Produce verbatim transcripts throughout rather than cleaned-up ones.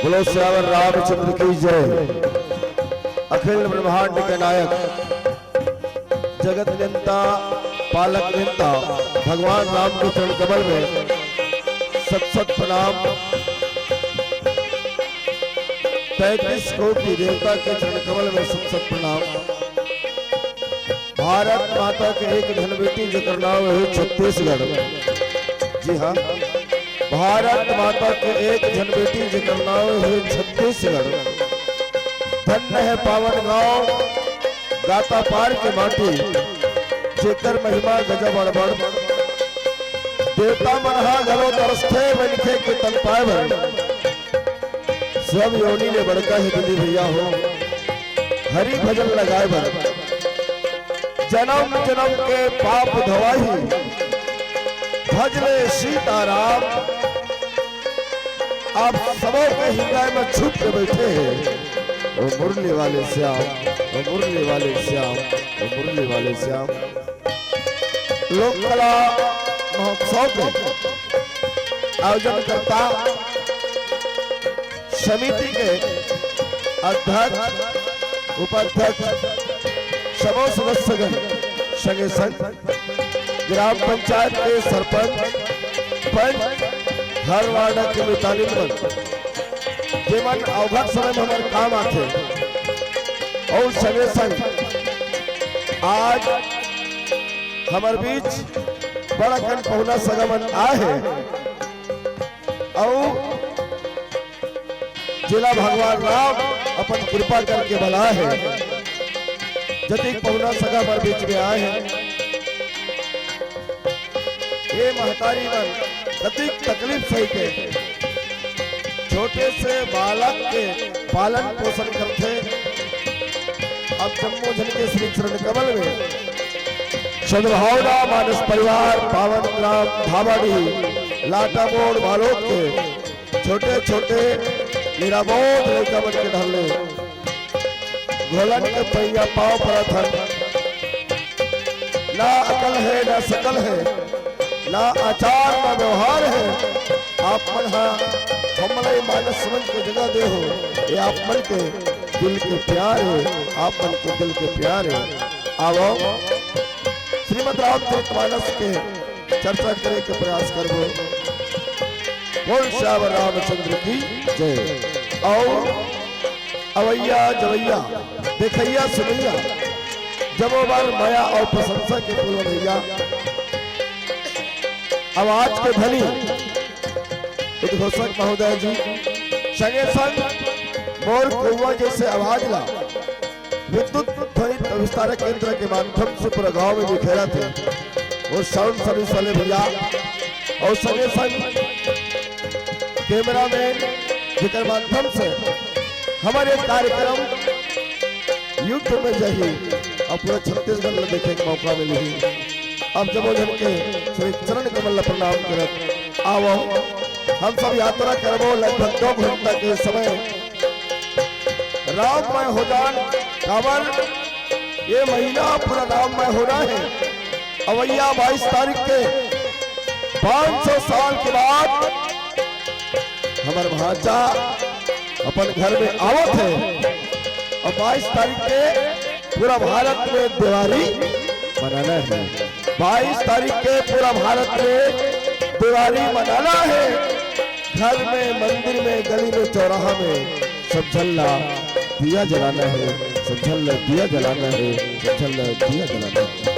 बोलो सियावर रामचंद्र की जय। अखिल ब्रह्मांड के नायक, जगत नियंता, पालक नियंता भगवान राम के चरण कमल में शत शत प्रणाम। तैंतीस कोटि देवता के चरण कमल में शत शत प्रणाम। भारत माता के एक झन बेटी जेकर नाव हे छत्तीसगढ़। जी हाँ, भारत माता के एक झन बेटी जेकर नाव हे छत्तीसगढ़। धन्य हे पावन गांव गातापार के माटी, जेकर महिमा गजब अड़बड़। देवता मन हा घलो तरसथे मनखे के तन पाए बर। सब योनि ले बड़का हे दीदी भैया हो, हरि भजन लगाए बर। जनम जनम के पाप धोवाही, भज ले सीताराम। आप सबो के हृदय में छुप के बैठे हे ओ मुरली वाले श्याम, ओ मुरली वाले श्याम, ओ मुरली वाले श्याम। लोक कला महोत्सव के आयोजनकर्ता समिति के अध्यक्ष, उपाध्यक्ष, सबो सदस्यगण, संगे संग ग्राम पंचायत के सरपंच, पंच, हर वार्ड के मितानिन मन, जेमन अवघट समय में हमर काम आथे, अउ संगे संग आज हमर बीच बड़ अकन पहुना सगा मन आए हे, अउ जेला भगवान राम अपन कृपा करके बलाए हे, जतिक पहुना सगा हमर बीच में आए हे। ये महतारी मन कतिक तकलीफ सही के छोटे से बालक के पालन पोषण करथे। अब जम्मो झन के श्री चरण कमल में सद्भावना मानस परिवार पावन ग्राम धाबाडीह लाटा मोड़ बालोद के छोटे छोटे निराबोध लइका मन के ढल्ले घोलन के पैया पाँव परत हन। ना अकल हे, ना सकल हे, ना आचार, ना व्यवहार हे। आप मन हा हमला ये मानस समझ के जगह दे हो, ये आप मन के दिल के प्यार हे, आप मन के दिल के प्यार हे। आवो, श्रीमद् रामचरित मानस के चर्चा करे के प्रयास करबो। बोल सियावर रामचंद्र की जय। अउ अवैया जवैया, देखैया सुनैया, जम्मो बर मया अउ प्रशंसा के फूल भैया। आवाज के धनी उद्घोषक महोदय जी, संगे संग मोर कौवा जैसे आवाज ला विद्युत ध्वनि विस्तारक यंत्र के माध्यम से पूरा गांव में बिखेरथे। वो साउंड सर्विस वाले भैया अउ संगे संग कैमरामैन, जेकर माध्यम से हमर ये कार्यक्रम YouTube में जाही अउ पूरा छत्तीसगढ़ ला देखे के मौका मिलही। अब जम्मो झन के श्री चरण कमल ला प्रणाम करत आवो, हम सब यात्रा करबो लगभग दो घंटा के समय। राममय हो जान, काबर ये महीना पूरा राममय होना हे। अवैया बाईस तारीख के पाँच सौ साल के बाद हमर भांचा अपन घर में आवत हे अउ बाईस तारीख के पूरा भारत में देवारी मनाना हे। बाईस तारीख के पूरा भारत में देवारी मनाना हे। घर में, मंदिर में, गली में, चौराहा में सब झन ला दिया जलाना हे, सब झन ला दिया जलाना हे, सब झन ला दिया जलाना हे।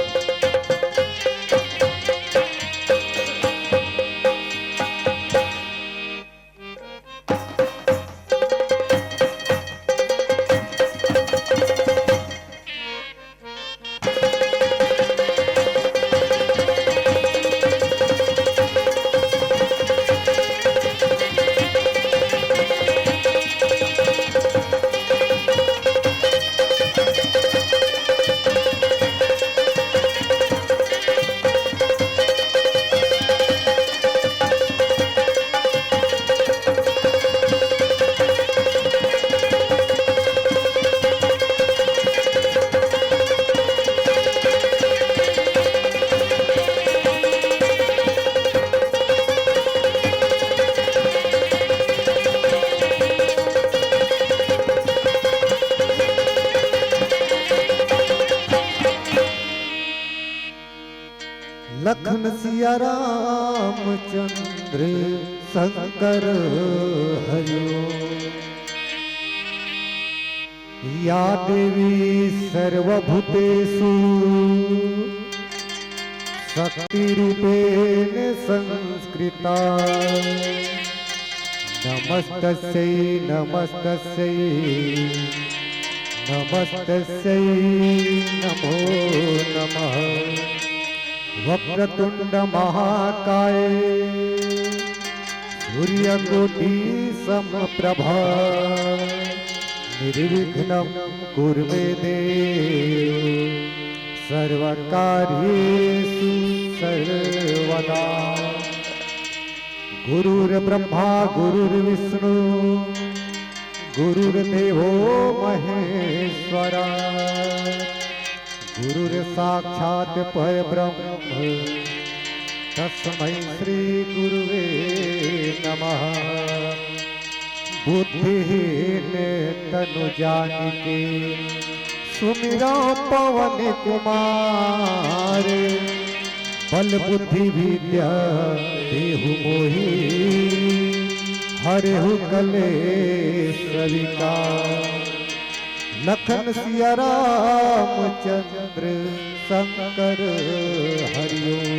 लखन सिया रामचंद्र शंकर हरिओम। या देवी सर्वभूतेषु शक्तिरूपेण संस्कृता। नमस्तस्यै नमस्तस्यै नमस्तस्यै नमो नमः। वक्रतुंड महाकाय सूर्यकोटि समप्रभा। निर्विघ्नं कुरु मे देव सर्वकार्येषु सर्वदा। गुरुर्ब्रह्मा गुरुर्विष्णु गुरुर्देवो महेश्वरा। गुरुर्साक्षात् परब्रह्म तस्मै श्री गुरुवे नमः। बुद्धिहीन तनु जानिके सुमिरौं पवन कुमार। बल बुद्धि विद्या देहु मोहि हरहु कलेस विकार। लखन सिया रामचंद्र शंकर हरिओम।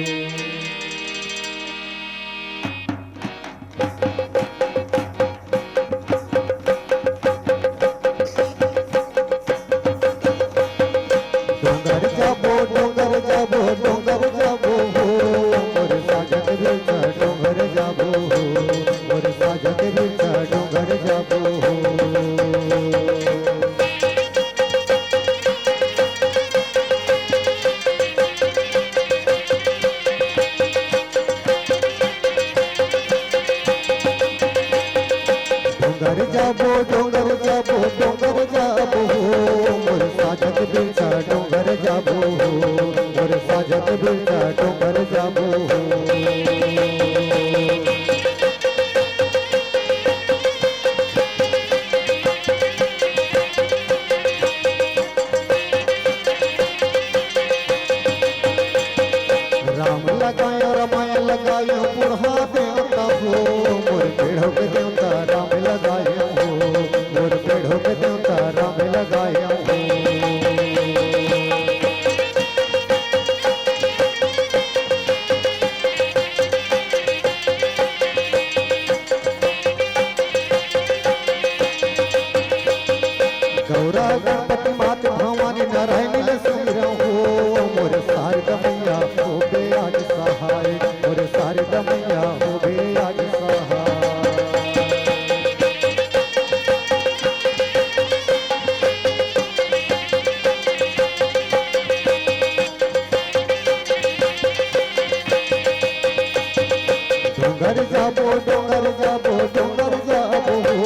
डोंगर जाबो, डोंगर जाबो, डोंगर जाबो हो, मोर साजन बिरसा डोंगर जाबो हो, मोर साजन बिरसा डोंगर जाबो हो। डोंगर जाबो, डोंगर जाबो, डोंगर जाबो हो, मोर साजन बिरसा डोंगर जाबो हो, मोर साजन बिरसा डोंगर जाबो हो। राम लगायो, रामायण लगायो, बूढ़ा देवता हो, मोर पेड़ों के देवता राम लगायो हो, मोर पेड़ों के देवता राम लगायो हो। गौरा गणपति मात भवानी नारायणी ल सुमिरौं हो, मोर शारदा मैया होबे आज सहाय, मोर शारदा मैया होबे आज सहाय। डोंगर जाबो, डोंगर जाबो, डोंगर जाबो हो,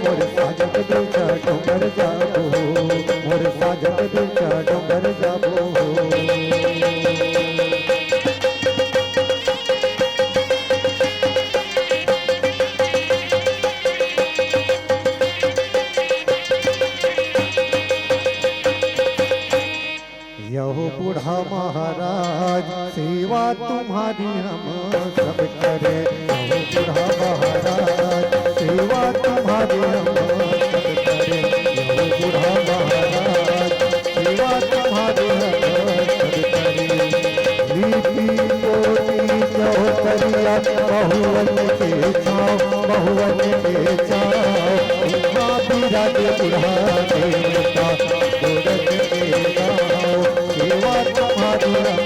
मोर साजन बिरसा डोंगर जाबो हो, मोर साजन बिरसा डोंगर जाबो हो। यहो बूढ़ा महाराज, सेवा तुम्हारी हम सब करें। यहो बूढ़ा महाराज, सेवा तुम्हारी हम सब करें। यहो बूढ़ा महाराज, सेवा तुम्हारी हम सब करें। लीपि पोती चौपरिया, महुवन के छाँव, महुवन के छाँव। उहाँ बिराजे बूढ़ा देवता, गोरख के गाँव। सेवा तुम्हारी हम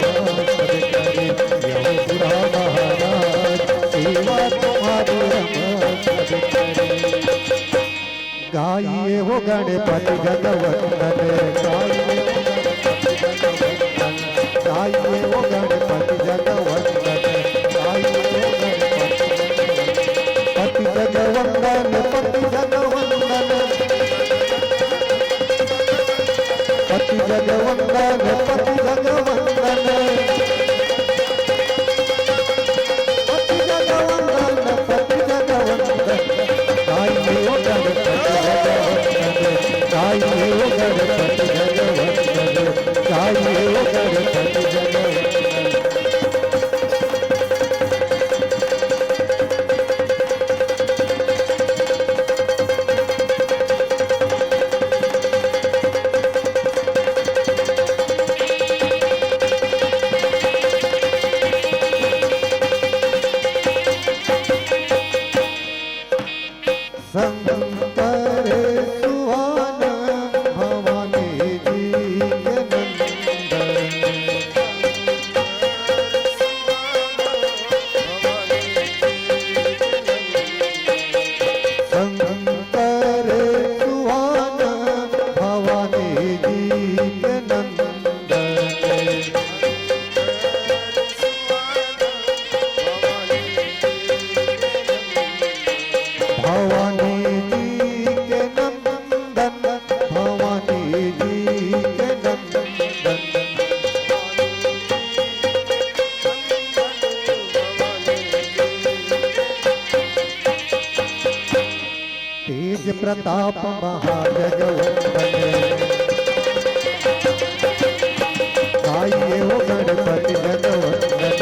सब करें, यहो बूढ़ा महाराज, सेवा तुम्हारी हम सब करें। गाइए हो गणपति जगवंदन, गाइए हो गणपति जगवंदन, गाइए हो गणपति जगवंदन, गाइए हो गणपति जगवंदन। पति जगवंदन, पति जगवंदन। पति जगवंदन, पति जगवंदन। पति जगवंदन, पति जगवंदन। गाइए हो गणपति जगवंदन, गाइए हो गणपति जगवंदन, गाइए हो गणपति जगवंदन। प्रताप महाजगवंदन। गाइए ओ गणपति जगवंदन।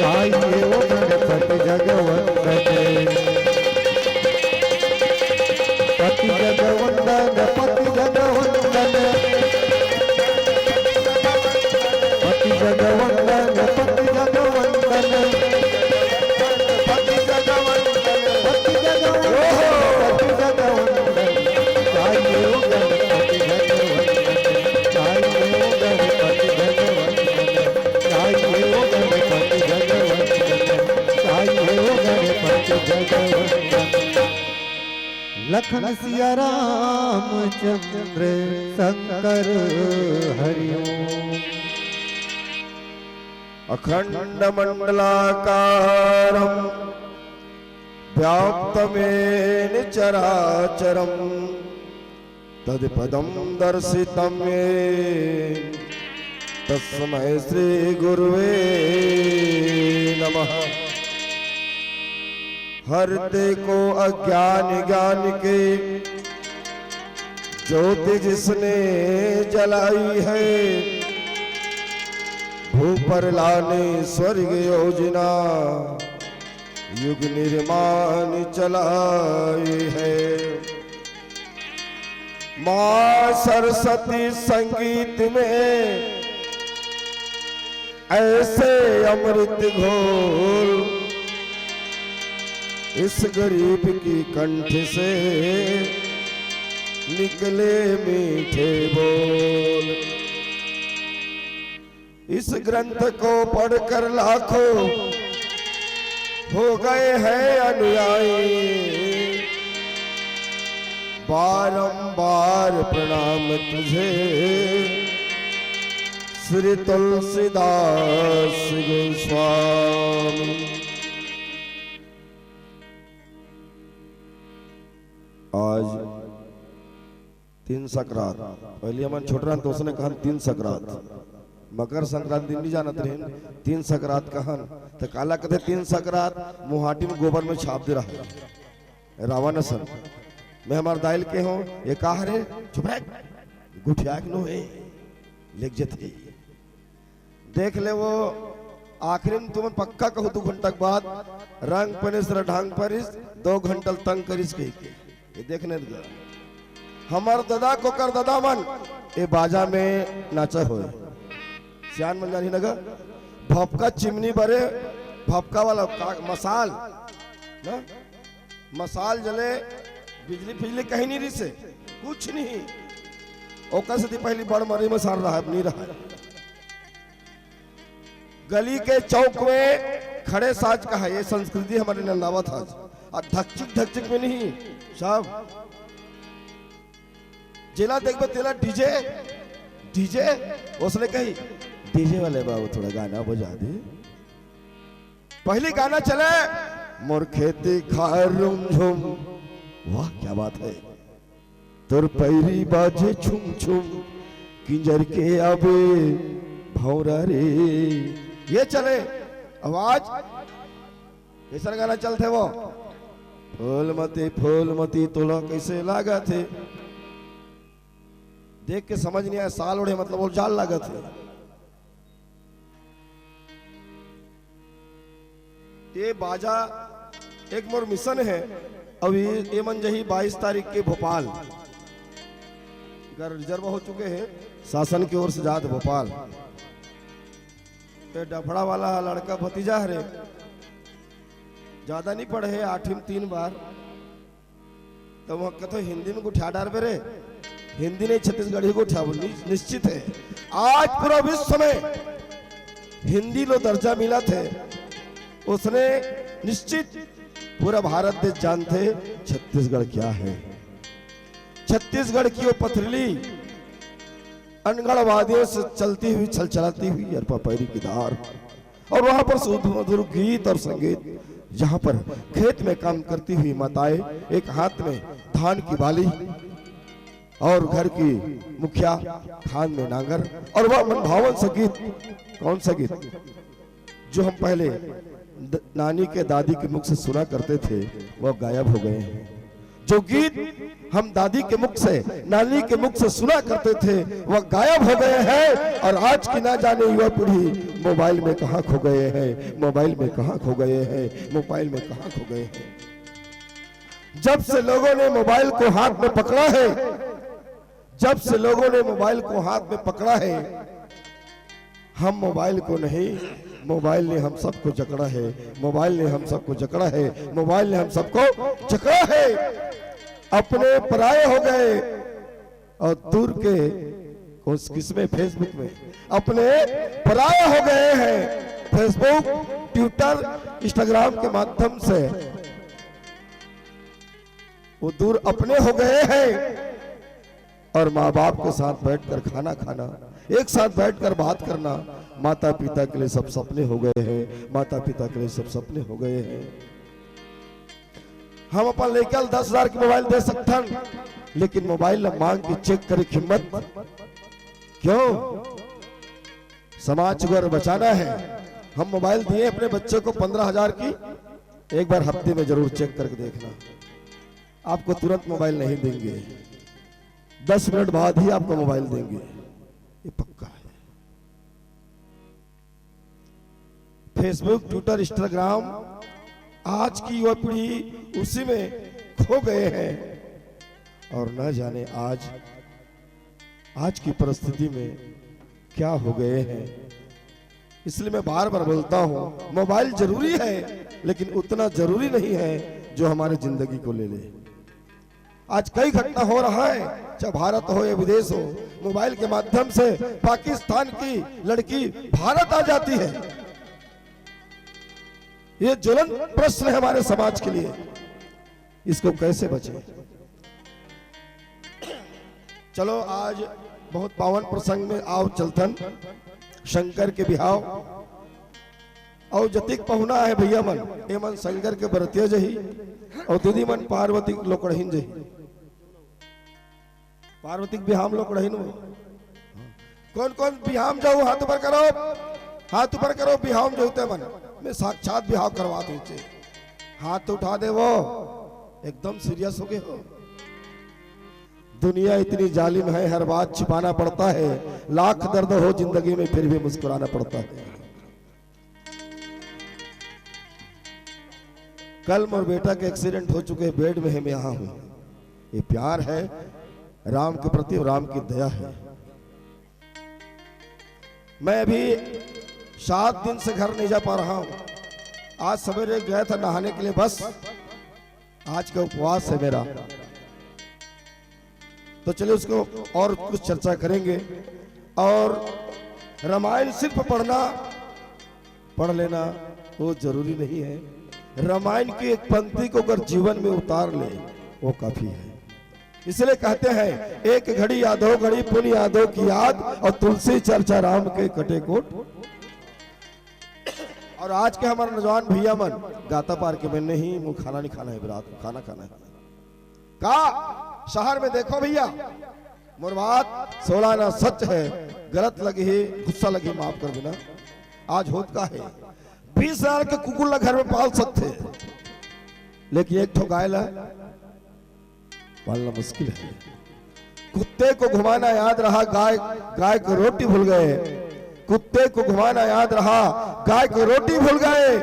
गाइए ओ गणपति जगवंदन। पति जगवंदन, पति जगवंदन। पति जगवंदन, पति जगवंदन। पति जगवंदन, पति जगवंदन, पति जगवंदन। गाइए ओ गणपति जगवंदन। गाइए ओ गणपति जगवंदन। गाइए ओ गणपति जगवंदन। गाइए ओ गणपति जगवंदन। लखन सिया रामचंद्र शंकर हरि ओम। अखंडमंडलाकारं व्याप्तमेन चराचरं तत्पदं दर्शितं येन तस्मै श्री गुरुवे नमः। हर देखो अज्ञान ज्ञान के ज्योति जिसने जलाई है, भू पर लाने स्वर्ग योजना युग निर्माण चलाई है। माँ सरस्वती संगीत में ऐसे अमृत घोल, इस गरीब की कंठ से निकले मीठे बोल। इस ग्रंथ को पढ़कर लाखों हो गए हैं अनुयायी। बारंबार प्रणाम तुझे श्री तुलसीदास गोस्वामी। आज तीन सकरात, पहली हमन छोट रहन तो उसने कहन तीन सकरात, मकर संक्रांति नहीं जानत रहन, तीन सकरात कहन। तो काला कहते तीन सकरात? मुहाटी में गोबर में छाप दे रहा रावण असन। मैं हमार दाइल के हूँ, ये कहा रे, चुप रह, गुठिया के नो है, लेग जथे। देख ले वो आखिरी में तुमन पक्का कहू, दू घंटा के बाद रंग पनिस, रढांग परिस, दो घंटा तंग करिस कही के। ये देखने दगा। हमर ददा कोकर ददा मन ए बाजा में नाचा होए। सियान मन जानी नगा, भपका चिमनी बरे, भपका वाला का, मसाल ना, मसाल जले, बिजली फिजली कहीं नहीं रिसे, कुछ नहीं। ओकर सेती पहली बड़ मरी में सार रहा, नहीं रहा। गली के चौक में खड़े साज का है, ये संस्कृति हमारे नंदावत आज। और धकचिक धकचिक में नहीं, सब जेला देखबे तेला डीजे, डीजे, उसने कही, "डीजे वाले बाबू थोड़ा गाना बजा दे।" पहली गाना चले, "मोर खेती खार रुमझुम।" वाह, क्या बात है। "तोर पैरी बाजे छुम छुम, किंजर के आबे भौरा रे।" ये चले आवाज। कैसन गाना चलथे वो? "फूलमती, फूलमती, तोला कैसे लागत हे?" देख के समझ नहीं आए, साल ओढ़े मतलब वो जाल लागत हे। ये बाजा एक मोर मिशन है। अभी ये मन जही बाईस तारीख के भोपाल, कर रिजर्व हो चुके हैं, शासन की ओर से जात भोपाल। ये डफड़ा वाला लड़का भतीजा हरे, ज्यादा नहीं पढ़े, आठवीं में तीन बार। तो वहाँ कथो हिंदी में गुठिया डारबे रे, हिंदी नहीं छत्तीसगढ़ी गुठिया बोल, नि-, निश्चित है। आज पूरा विश्व में हिंदी लो दर्जा मिला थे, उसने निश्चित पूरा भारत देश जानते छत्तीसगढ़ क्या है। छत्तीसगढ़ की वो पथरीली अनगढ़वादियों से चलती हुई, छलछलाती हुई अरपा पैरी की धार, और वहां पर सुमधुर गीत और संगीत, जहां पर खेत में काम करती हुई माताएं एक हाथ में धान की बाली और घर की मुखिया थान में नांगर, और वह मनभावन संगीत, कौन सा गीत जो हम पहले द-, नानी के दादी के मुख से सुना करते थे, वह गायब हो गए हैं। जो गीत हम दादी के मुख से, नानी के मुख से सुना करते थे, वह गायब हो गए हैं। और आज की ना जाने युवा पीढ़ी मोबाइल में कहाँ खो गए हैं, मोबाइल में कहाँ खो गए हैं, मोबाइल में कहाँ खो गए हैं। जब से लोगों ने मोबाइल को हाथ में पकड़ा है, जब से लोगों ने मोबाइल को हाथ में पकड़ा है, हम मोबाइल को नहीं, मोबाइल ने हम सबको जकड़ा है, मोबाइल ने हम सबको जकड़ा है, मोबाइल ने हम सबको जकड़ा है। अपने पराए हो गए और दूर के, कौन, किसमें, Facebook में अपने पराए हो गए हैं। Facebook, Twitter, Instagram के माध्यम से वो दूर अपने हो गए हैं। और माँ बाप के साथ बैठकर खाना खाना, एक साथ बैठकर बात करना, माता पिता के लिए सब सपने हो गए हैं, माता पिता के लिए सब सपने हो गए हैं। हम अपन लइका ल दस हजार के मोबाइल दे सकथन, लेकिन मोबाइल ल मांग के चेक करे के हिम्मत क्यों? समाज को अगर बचाना है, हम मोबाइल दिए अपने बच्चे को पन्द्रह हजार की, एक बार हफ्ते में जरूर चेक करके देखना, आपको तुरंत मोबाइल नहीं देंगे, दस मिनट बाद ही आपको मोबाइल देंगे, ये पक्का है। Facebook, Twitter, Instagram, आज की युवा पीढ़ी उसी में खो गए हैं और न जाने आज, आज की परिस्थिति में क्या हो गए हैं। इसलिए मैं बार बार बोलता हूं, मोबाइल जरूरी है, लेकिन उतना जरूरी नहीं है जो हमारी जिंदगी को ले ले। आज कई घटना हो रहा है, चाहे भारत हो या विदेश हो, मोबाइल के माध्यम से पाकिस्तान की लड़की भारत आ जाती है। ये ज्वलंत प्रश्न है हमारे समाज के लिए, इसको कैसे बचें? चलो, आज बहुत पावन प्रसंग में आओ चलथन शंकर के बिहाव। अउ जतिक पहुना हे भैया मन, ए मन शंकर के बरतिया जही, अउ दीदी मन पार्वती के लोकड़हिन जही। पार्वती के बिहाव लोकड़हिन हो। कौन कौन बिहाव जाऊ, हाथ ऊपर करो, हाथ ऊपर करो। बिहाव जाऊ ते मन, मैं साक्षात बिहाव करवा दीजिए। हाथ उठा दे वो, एकदम सीरियस हो गए हो। दुनिया इतनी जालिम है, हर बात छिपाना पड़ता है, लाख दर्द हो जिंदगी में फिर भी मुस्कुराना पड़ता है। कल मोर बेटा के एक्सीडेंट हो चुके, बेड में है, मैं यहाँ हूँ। ये प्यार है राम के प्रति, राम की दया है। मैं अभी सात दिन से घर नहीं जा पा रहा हूँ। आज सवेरे गया था नहाने के लिए, बस आज का उपवास है मेरा। तो चलिए, उसको और कुछ चर्चा करेंगे। और रामायण सिर्फ पढ़ना, पढ़ लेना, वो जरूरी नहीं है। रामायण की एक पंक्ति को अगर जीवन में उतार ले, वो काफी है। इसलिए कहते हैं, एक घड़ी या दो घड़ी पुन यादों की याद, और तुलसी चर्चा राम के कटे कोट। और आज के हमारे नौजवान भैया मन, गाता पार के में नहीं, मुँह खाना नहीं खाना है, रात को खाना खाना है। का शहर में देखो भैया, मोर बात सोलाना सच है, गलत लगी ही, गुस्सा लगी, माफ कर देना। आज होत का है, बीस हजार के कुकुर ला घर में पाल सकते, लेकिन एक ठो गाय ला पालना मुश्किल है। कुत्ते को घुमाना याद रहा, गाय, गाय को रोटी भूल गए। कुत्ते को घुमाना याद रहा, गाय को रोटी भूल गए।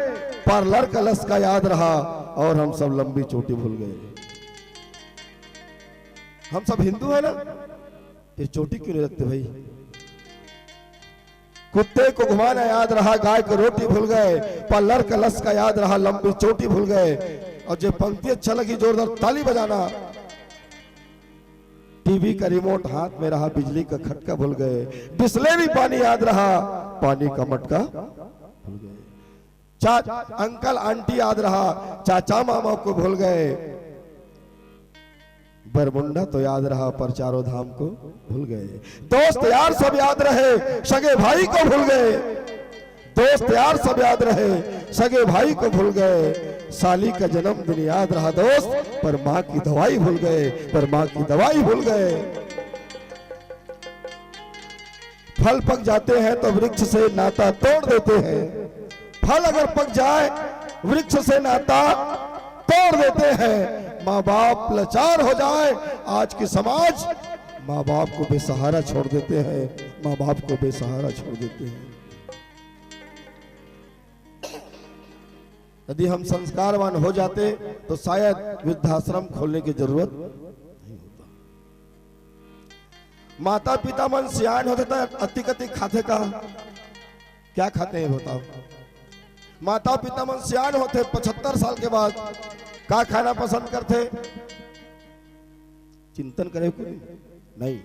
पार्लर का लसका याद रहा और हम सब लंबी चोटी भूल गए। हम सब हिंदू है ना, फिर चोटी क्यों नहीं रखते भाई? कुत्ते को घुमाना याद रहा, गाय को रोटी भूल गए, पार्लर का लसका याद रहा, लंबी चोटी भूल गए। और जो पंक्ति अच्छा लगी, जोरदार ताली बजाना। टीवी का रिमोट हाथ में रहा, बिजली का खटका भूल गए। बिसलेरी पानी याद रहा, पानी का मटका भूल गए। चा-, अंकल आंटी याद रहा, चाचा मामा को भूल गए। बरमुंडा तो याद रहा, पर चारों धाम को भूल गए। दोस्त यार सब याद रहे, सगे भाई को भूल गए। दोस्त यार सब याद रहे, सगे भाई को भूल गए। साली का जन्मदिन याद रहा दोस्त, पर माँ की दवाई भूल गए, पर माँ की दवाई भूल गए। फल पक जाते हैं तो वृक्ष से नाता तोड़ देते हैं। फल अगर पक जाए वृक्ष से नाता तोड़ देते हैं। माँ बाप लाचार हो जाए, आज की समाज माँ बाप को बेसहारा छोड़ देते हैं, माँ बाप को बेसहारा छोड़ देते हैं। यदि हम संस्कारवान हो जाते तो शायद वृद्धाश्रम खोलने की जरूरत नहीं होता। माता पिता मन सियान होते तो अति कति खाते का? क्या खाते हैं बताओ? माता पिता मन सियान होते पचहत्तर साल के बाद का खाना पसंद करते? चिंतन करे कोई नहीं।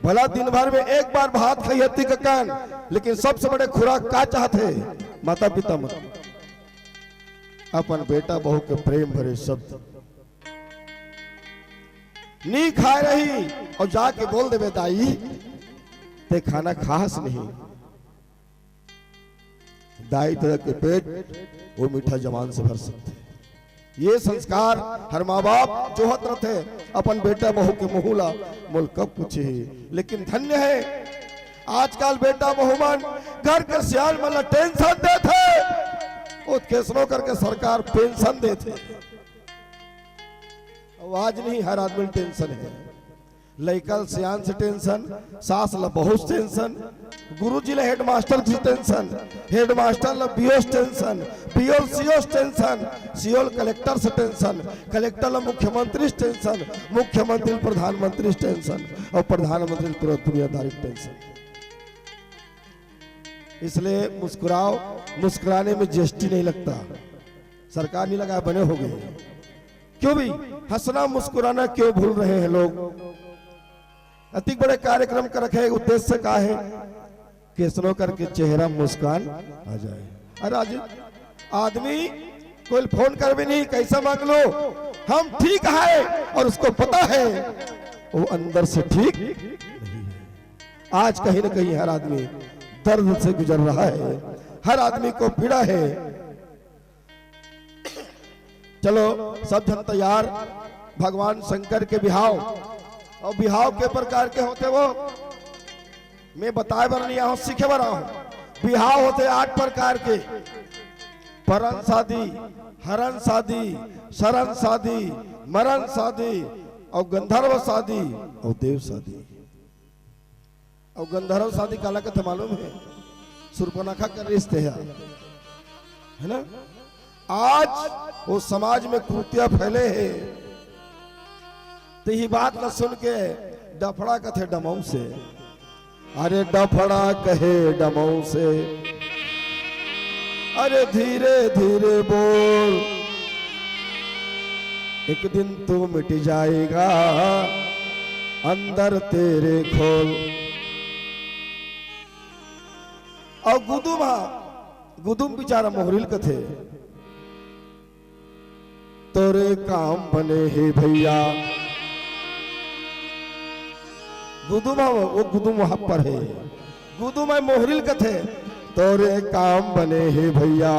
भला दिन भर में एक बार भात खाइए तिककन, लेकिन सबसे बड़े खुराक का चाहते हैं माता पिता मन? अपन बेटा बहू के प्रेम भरे शब्द। नी खाए रही और जाके बोल देवे, दाई, ते खाना खास नहीं। दाई ददा के पेट वो मीठा जबान से भर सकते हैं। ये संस्कार हर माँ बाप जोहत रथे अपन बेटा बहू के मुँह ला, मोल कब पूछे। लेकिन धन्य है, आजकल बेटा बहू मन घर के सियान मन ला टेंशन देथे, वो केसनो करके सरकार पेंशन देथे। अब आज नहीं, हर आदमी ला टेंशन है। लइका ल सियान से टेंशन, सास ला बहू से टेंशन, गुरुजी ला हेडमास्टर से टेंशन, हेडमास्टर ला बीओ से टेंशन, बीओ ला सीओ से टेंशन, सीओ ला कलेक्टर से टेंशन, कलेक्टर ला मुख्यमंत्री से टेंशन, मुख्यमंत्री ला प्रधानमंत्री से टेंशन और प्रधानमंत्री ला पूरा दुनियादारी से टेंशन। इसलिए मुस्कुराओ, मुस्कुराने में जीएसटी नहीं लगता, सरकार नहीं लगाए, बने हो गए। क्यों भी हंसना मुस्कुराना क्यों भूल रहे हैं लोग? अतिक बड़े कार्यक्रम कर रखे, उद्देश्य का है? केसनो करके चेहरा मुस्कान आ जाए। अरे आज आदमी कोई फोन कर भी नहीं, कैसा मांग लो, हम ठीक है, और उसको पता है वो अंदर से ठीक नहीं है। आज कहीं ना कहीं हर आदमी दर्द से गुजर रहा है, हर आदमी को पीड़ा है। चलो सब झन तैयार, भगवान शंकर के बिहाव। और बिहाव के प्रकार के होथे वो मैं बताए बर नहीं आहूं, सीखे बर आहूं। बिहाव होथे आठ प्रकार के, परन शादी, हरन शादी, शरण शादी, मरण शादी और गंधर्व शादी और देव शादी। अउ गंधर्व शादी काला कथे मालूम हे? सुर्पनखा कर रिश्ते हे, हे ना? आज वो समाज में कुरीतियां फैले हे, त इही बात ला सुन के डफड़ा कथे डमऊ से। अरे डफड़ा कहे डमऊ से, अरे धीरे धीरे बोल, एक दिन तू मिट जाएगा अंदर तेरे खोल। अउ गुदुम हा, गुदुम बेचारा मोहरी ल कथे, तोरे काम बने हे भैया। गुदुम हा, वो गुदुम वहां पर हे। गुदुम हा मोहरी ल कथे, तोरे काम बने हे भैया।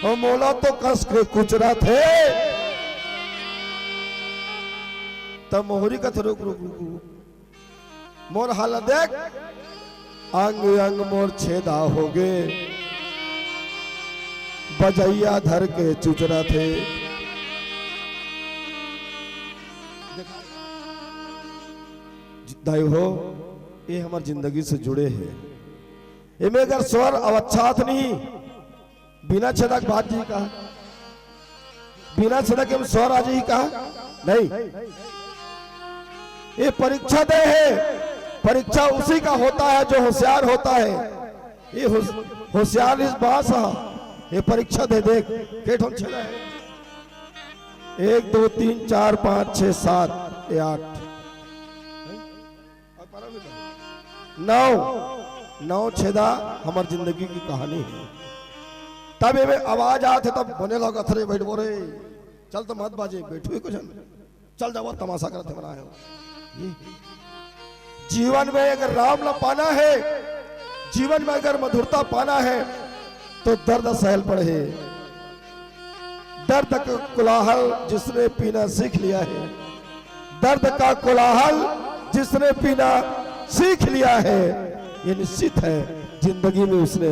अउ मोला तो कस के कुचरथे। त मोहरी कथे, रुक, रुक, रुक, रुक। मोर हालत देख, अंग अंग मोर छेदा होगे, बजइया धर के चुचरथे। दाई हो, ये हमर जिंदगी से जुड़े हे। एमे अगर स्वर अवच्छात नहीं, बिना छेदा के बात जी का, बिना छेदा के स्वर आ जाही का? नहीं। ये परीक्षा दे हे, परीक्षा उसी का होता है जो होशियार होता है। ये होश-, होशियार इस बास हा, ये परीक्षा दे देख, के ठोन छेदा हे? एक, दो, तीन, चार, पाँच, छह, सात, ये आठ। नौ, नौ छेदा हमर जिंदगी के कहानी हे। तब एमे आवाज आत हे, तब बने लगत हे, "रे, बइठबो रे, चल तो मत बाजे, बइठो एको झन, चल जावा, तमाशा करत हे, बना हे।" जीवन में अगर राम ला पाना हे, जीवन में अगर मधुरता पाना हे, तो दर्द सहल पड़े हे। दर्द का कोलाहल जिसने पीना सीख लिया है, दर्द का कोलाहल जिसने पीना सीख लिया है, ये निश्चित है जिंदगी में उसने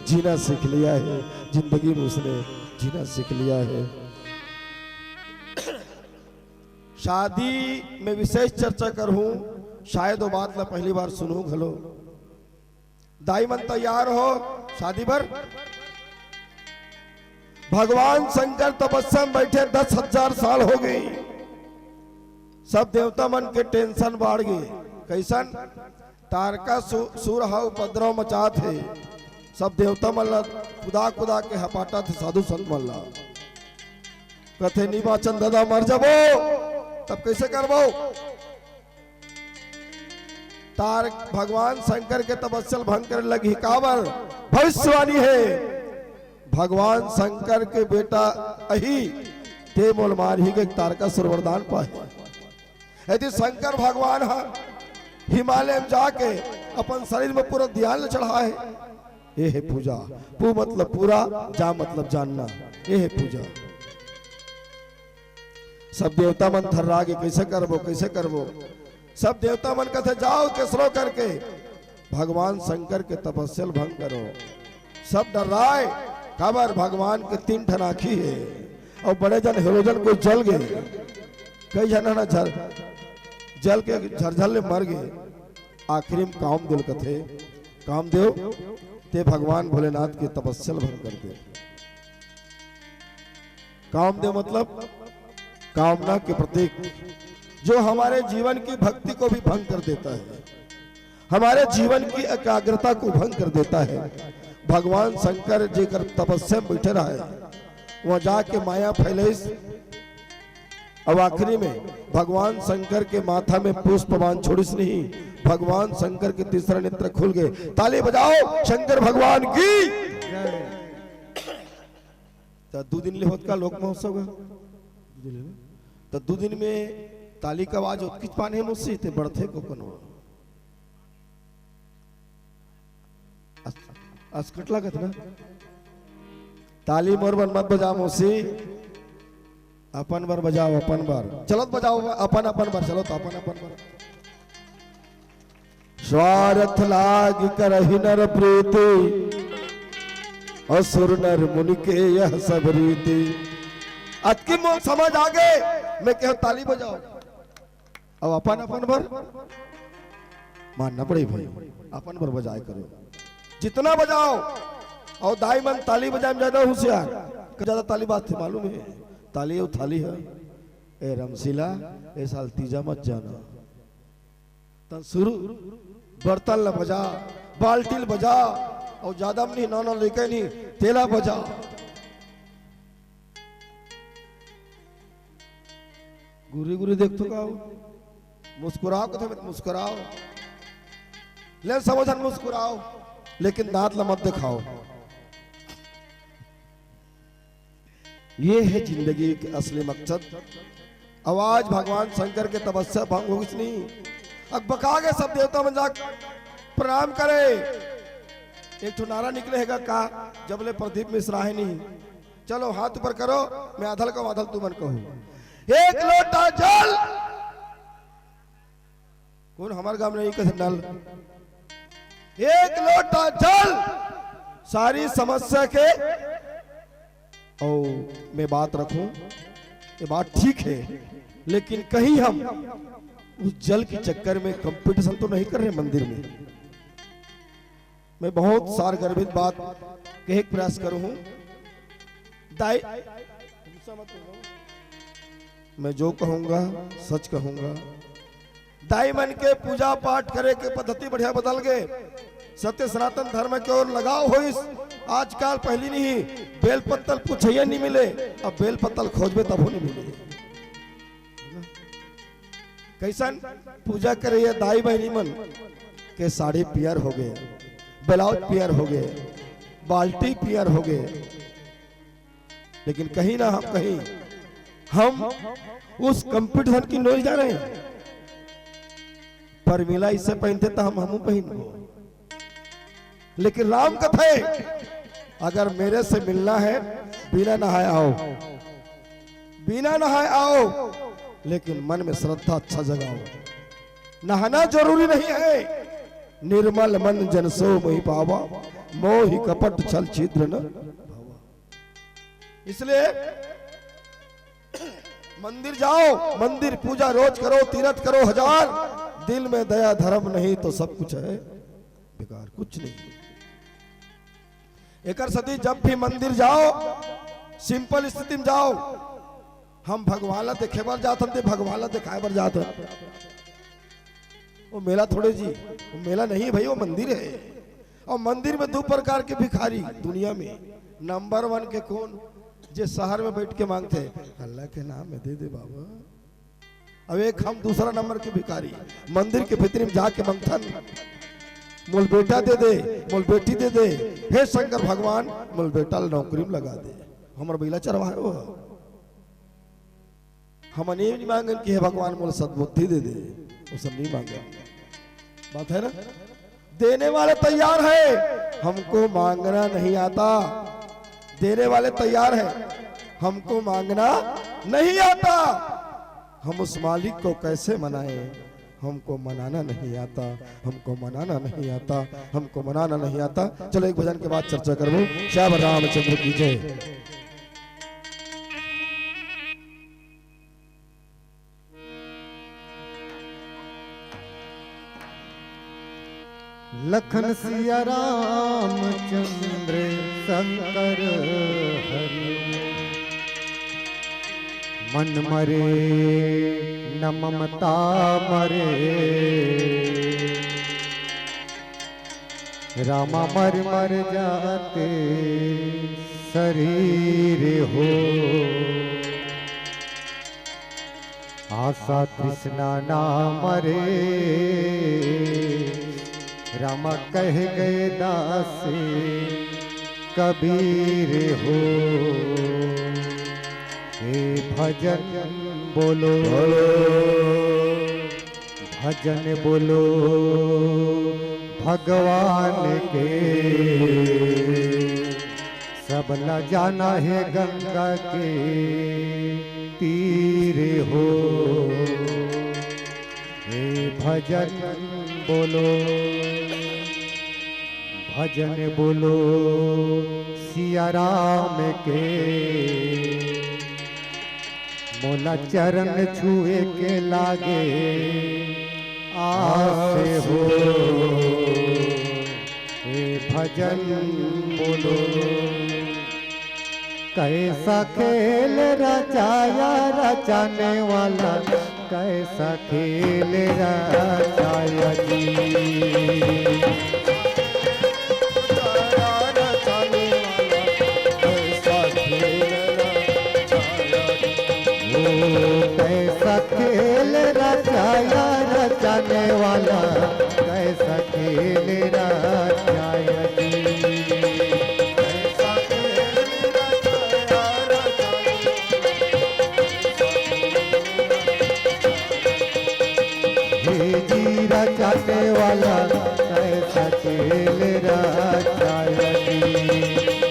जीना सीख लिया है, जिंदगी में उसने जीना सीख लिया है। शादी में विशेष चर्चा करहूं, शायद वो बात ला पहली बार सुनहूं घलो। दाई मन तैयार हो शादी बर। भगवान शंकर तपस्या में बैठे दस हजार साल हो गए। सब देवता मन के टेंशन बाढ़ गए। कैसन? तारकासु-, सुर ह उपद्रव मचात हे। सब देवता मन ला कुदा कुदा के हपाटत हे, साधु संत मन ला। कथे, "नी बाचन दादा, मर जबो, तब कैसे करबो?" तार भगवान शंकर के तपस्या ल भंग करे लगी। काबर? भविष्यवाणी है, भगवान शंकर के बेटा अही, ते मोल मारही के तारकासुर वरदान पाए। यदि शंकर भगवान ह हिमालय में जाके अपन शरीर में पूरा ध्यान ल चढ़ाए, ये है पूजा। पू मतलब पूरा, जा मतलब जानना, ये है पूजा। सब देवता मन थर्रा गे, "कैसे करबो, कैसे करबो?" सब देवता मन कथे, "जाओ, केसरो करके भगवान शंकर के तपस्या ल भंग करो।" सब डर्राए, काबर भगवान के तीन ठन आँखी हे, अउ बड़े जन हेरोजन कोई जल गे, कई झन ह ना झर-, जल के झरझर ले मर गे। आखिरी में कामदेव ल कथे, "कामदेव, ते भगवान भोलेनाथ के तपस्या ल भंग कर दे।" कामदेव मतलब कामना के प्रतीक, जो हमारे जीवन की भक्ति को भी भंग कर देता है, हमारे जीवन की एकाग्रता को भंग कर देता है। भगवान शंकर जेकर तपस्या में बैठे रहे, वहां जाके माया फैलाइस। अब आखिरी में भगवान शंकर के माथा में पुष्प बाण छोड़िस नहीं, भगवान शंकर के तीसरा नेत्र खुल गए। ताली बजाओ शंकर भगवान की। त दू दिन ले होत का लोक महोत्सव का? दू दिन ले। त दू दिन में ताली का आवाज ओतकिच पान हे मौसी, ते बढ़थे को कोनो। अस-, असकट लागत ना? ताली मोर बर मत बजा मौसी, अपन बर बजाओ, अपन बर। चलो त बजाओ अपन, अपन बर, चलो त अपन, अपन बर। स्वार्थ लाग करहि नर प्रीति, असुर नर मुनि के यह सब रीति। अतकी मोर समझ आ गे, मैं कहों ताली बजाओ। अब अपन अपन बर मानना पड़ही भाई, अपन बर बजाए करो, जितना बजाओ। अउ दाई मन ताली बजाए में ज्यादा होशियार, ज्यादा ताली बाजथे मालूम हे, ताली अउ थाली हे। ए रमशीला, ए साल तीजा मत जाना। त सुरू बर्तन ल बजा, बाल्टी ल बजा, अउ ज्यादा म नहीं, नौ नौ लइका नहीं, तेला बजा। गुरी गुरी देखथो का हो? मुस्कुराओ, कथे मत मुस्कुराओ। ले सबो झन मुस्कुराओ, लेकिन दांत ला मत दिखाओ। ये है जिंदगी के असली मकसद। अउ आज भगवान शंकर के तपस्या भंग होइस नहीं। अकबका गे सब देवता मन जाके प्रणाम करे। एक ठो नारा निकले हे गा का, जब ले प्रदीप मिश्रा हे नहीं। चलो हाथ ऊपर करो, मैं आधा ल कहूं, आधा ल तुमन कहू। एक लोटा जल। कोन हमर गांव में नहीं कथे नल? एक लोटा जल सारी समस्या के। अउ मैं बात रखूं, ये बात ठीक है, लेकिन कहीं हम उस जल के चक्कर में कंपटीशन तो नहीं कर रहे मंदिर में? मैं बहुत सार गर्भित बात कहे के प्रयास करूं। दाई, गुस्सा मत हो। मैं जो कहूंगा, सच कहूंगा। दाई मन के पूजा पाठ करे के पद्धति बढ़िया बदल गे। सत्य सनातन धर्म के ओर लगाव होइस। आजकल पहली नहीं, बेल पत्तल पूछइया नहीं मिले, अब बेल पत्तल खोजबे तभो नहीं मिले। कैसन? पूजा करे ये दाई बहिनी मन के साड़ी पियर हो गे, ब्लाउज पियर हो गे, बाल्टी पियर हो गे। लेकिन कहीं ना हम, कहीं हम उस कंपटीशन की नोई जा रहे हैं। परमिला इसे पहनथे त हम, हमू पहनबो। लेकिन राम कथे, अगर मेरे से मिलना है, बिना नहाए आओ, बिना नहाए आओ, लेकिन मन में श्रद्धा अच्छा जगाओ। नहाना जरूरी नहीं है, निर्मल मन जन सो मोहि पावा। मोहि कपट छल छिद्र न भवा। इसलिए मंदिर जाओ, मंदिर पूजा रोज करो, तीरथ करो हजार, दिल में दया धर्म नहीं तो सब कुछ है बेकार, कुछ नहीं। एकर सेती जब भी मंदिर जाओ, सिंपल स्थिति में जाओ। हम भगवान ला देखे बर जात हन, ते भगवान ला देखाए बर जात हन। वो मेला थोड़े जी, वो मेला नहीं भाई, वो मंदिर है। और मंदिर में दू प्रकार के भिखारी दुनिया में, नंबर वन के कोन, जे शहर में बैठ के मांगथे, "अल्लाह के नाम में दे दे बाबा।" अब एक हम दूसरा नंबर के भिखारी, मंदिर के भीतरी में जाके मांगथन, "मोल बेटा दे दे, मोल बेटी दे दे, हे शंकर भगवान, मोल बेटा ला नौकरी में लगा दे, हमर बइला चरवाए हो।" हमन ये नहीं मांगन कि हे भगवान मोला सद्बुद्धि दे दे, वो सब नहीं मांगन। बात है ना? देने वाले तैयार है, हमको मांगना नहीं आता। देने वाले तैयार है, हमको मांगना नहीं आता। हम उस मालिक को कैसे मनाएं? हमको मनाना नहीं आता, हमको मनाना नहीं आता, हमको मनाना नहीं आता। चलो, एक भजन के बाद चर्चा करबो। श्याम रामचंद्र की जय। लखन सिया रामचंद्र शंकर हरि, मन मरे न ममता मरे, रामा मर मर जाते शरीर हो। आशा तृष्णा ना मरे, रामा कह गए दास कबीर हो। हे भजन बोलो, बोलो। भजन बोलो भगवान के, सब ला जाना है गंगा के तीर हो। हे भजन बोलो, भजन बोलो सिया राम के। मोला चरण छुए के लागे आस हो। हे भजन बोलो, कैसा खेल रचाया रचाने वाला, कैसा खेल रचाया जी। ओ कैसा खेल रचाया रचाने वाला, कैसा खेल रचाया जी। हे जी रचाने वाला, कैसा खेल रचाया जी।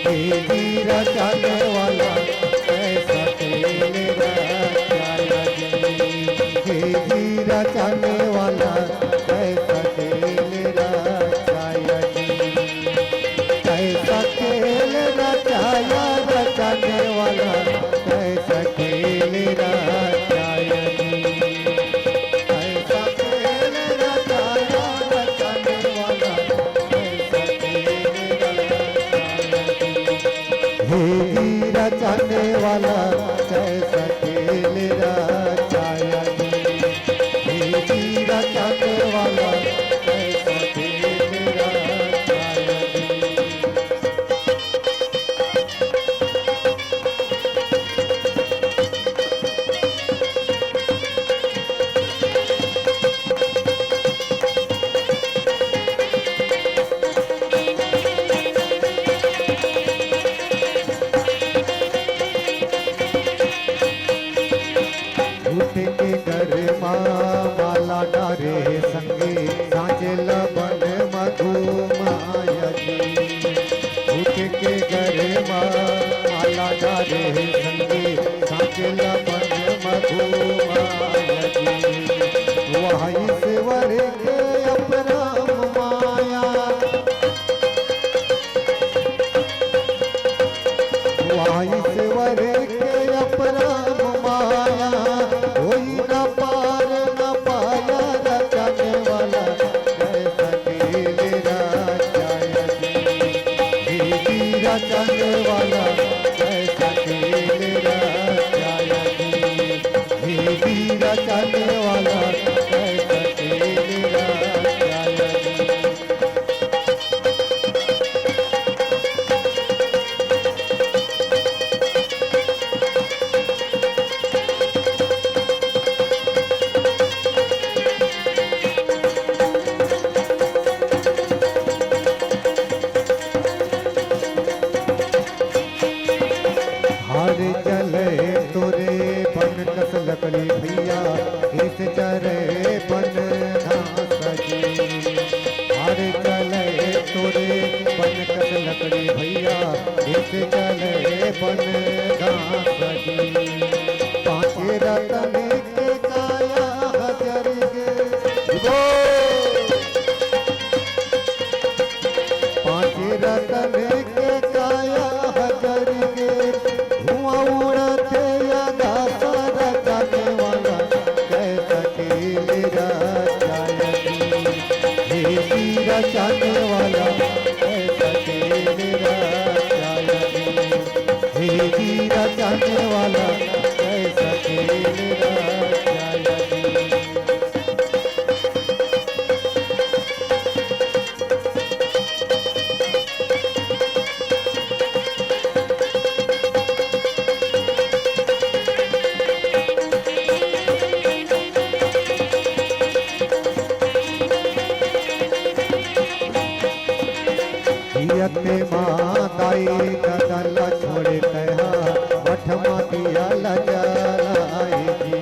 हे जी रचाने वाला, कैसा खेल रचाया जी। हे जी रचाने वाला, कैसा खेल रचाया जी। कैसा खेल रचाया रचाने वाला, कैसा खेल रचाया जी। कैसा खेल रचाया रचाने वाला, कैसा खेल रचाया जी। हे जी रचाने वाला, कैसा खेल रचाया जी। हे जी रचाने वाला, कैसा खेल रचाया जी। झूठ के घर मा माला डारे संगी, साँचे ल बन म घुमाया जी। झूठ के घर मा माला डारे संगी, साँचे ल बन म घुमाया जी। वहाँ ईश्वर के अपराम माया। चले तोरे बन कस लकड़ी भैया, इस चले बन घास की। पाँचे रतन के काया हजर गे। पाँचे रतन के काया हजर गे। धुआं उड़त या दासा रचने वाला, कैसा खेल रचाया जी। हे जी रचाने वाला, कैसा खेल रचाया जी। हे जी रचाने वाला, कैसा खेल रचाया जी। जियते माँ दाई ददा ला छोड़े तैहा, मठ मा दिया ला जलाए जी।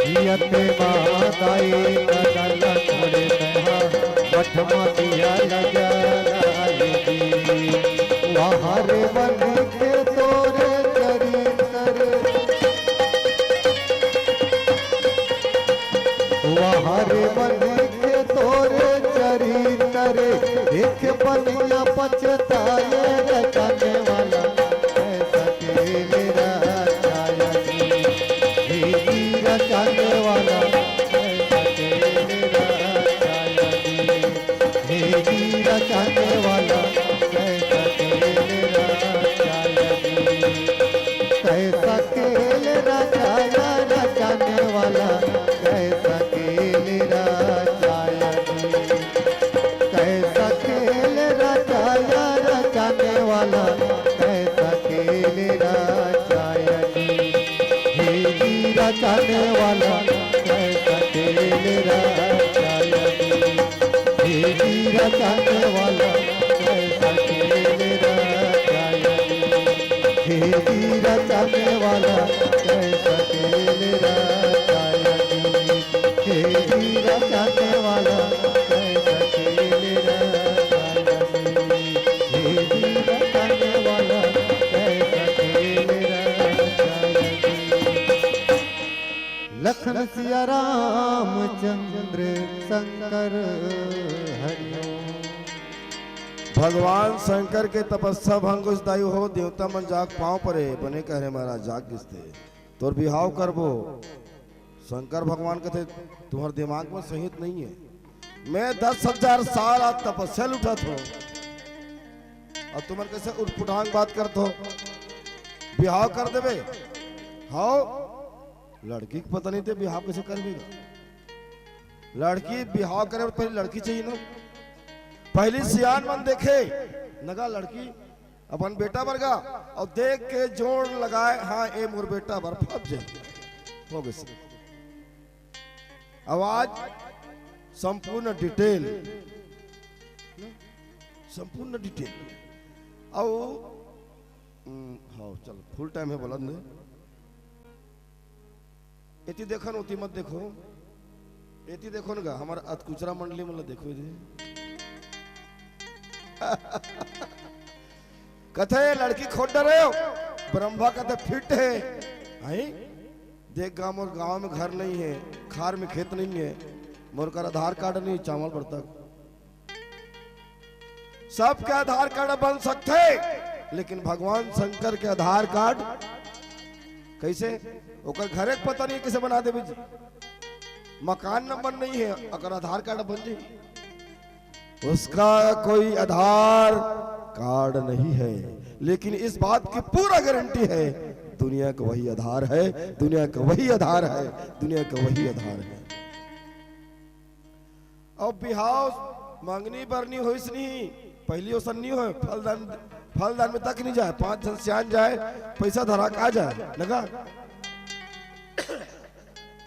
जियते माँ दाई ददा ला छोड़े तैहा, मठ मा दिया ला जलाए जी। वहाँ रे बन के तोरे चरित्र, वहाँ रे बन के तोरे चरित्र, देख बनिया पछताए रचने वाला, कैसा खेल रचाया जी। हे जी रचने वाला, कैसा खेल रचाया जी। हे जी रचने वाला, कैसा खेल रचाया जी। कैसा खेल रचाया रचने वाला, कैसा खेल रचाया जी। कैसा खेल रचाया रचने वाला, कैसा खेल रचाया जी। हे जी रचने वाला, कैसा खेल रचाया जी। हे जी रचने वाला, कैसा खेल रचाया जी। हे जी रचने वाला, कैसा खेल रचाया जी। हे जी रचने वाला, कैसा खेल रचाया जी। हे जी रचने वाला, कैसा खेल रचाया जी। लखन सिया रामचंद्र शंकर हरिओम। भगवान शंकर के तपस्या भंग होइस दाई हो, देवता मन जाग पांव परे, बने कहे महाराज जाग गिस ते, तोर बिहाव करबो। शंकर भगवान कथे, तुम्हर दिमाग में सही नहीं है। मैं दस हजार साल आज तपस्या ल उठत हों, अउ तुमन कइसे उटपुटांग बात करत हो? बिहाव कर देबे? हाव, लड़की के पता नहीं ते बिहाव कइसे करबे गा? लड़की बिहाव करे बर पहली लड़की चाहिए ना। पहली सियान मन देखे नगा लड़की अपन बेटा बर गा, अउ देख के जोड़ लगाए, हाँ, ए मोर बेटा बर फट जाए। हो गइस। अब आज संपूर्ण डिटेल, संपूर्ण डिटेल। अउ, हम्म, हाँ, चल, फुल टाइम हे, बोला दे। एती देखो न, ओती मत देखो। एती देखो न गा, हमर अतकुचरा मंडली मन ला देखो एती। कथे लड़की खोज डरे हो, ब्रह्मा कथे फिट हे। हैं? देख गा, मोर गांव में घर नहीं है, खार में खेत नहीं है, मोर कर आधार कार्ड नहीं, चावल बरतक। सबके आधार कार्ड बन सकथे, लेकिन भगवान शंकर के आधार कार्ड कइसे? ओकर घरे के पता नहीं कइसे बना देबे जी। मकान नंबर नहीं है, अगर आधार कार्ड बन जाए, उसका कोई आधार कार्ड नहीं है, लेकिन इस बात की पूरा गारंटी है, दुनिया का वही आधार है, दुनिया का वही आधार है, दुनिया का वही आधार है। अउ बिहाव मंगनी बरनी होइस नहीं, पहली ओसन नहीं होय, फलदान, फलदान में तक नहीं जाए, पांच झन सियान जाए, पैसा धरा के आ जाए, नगा।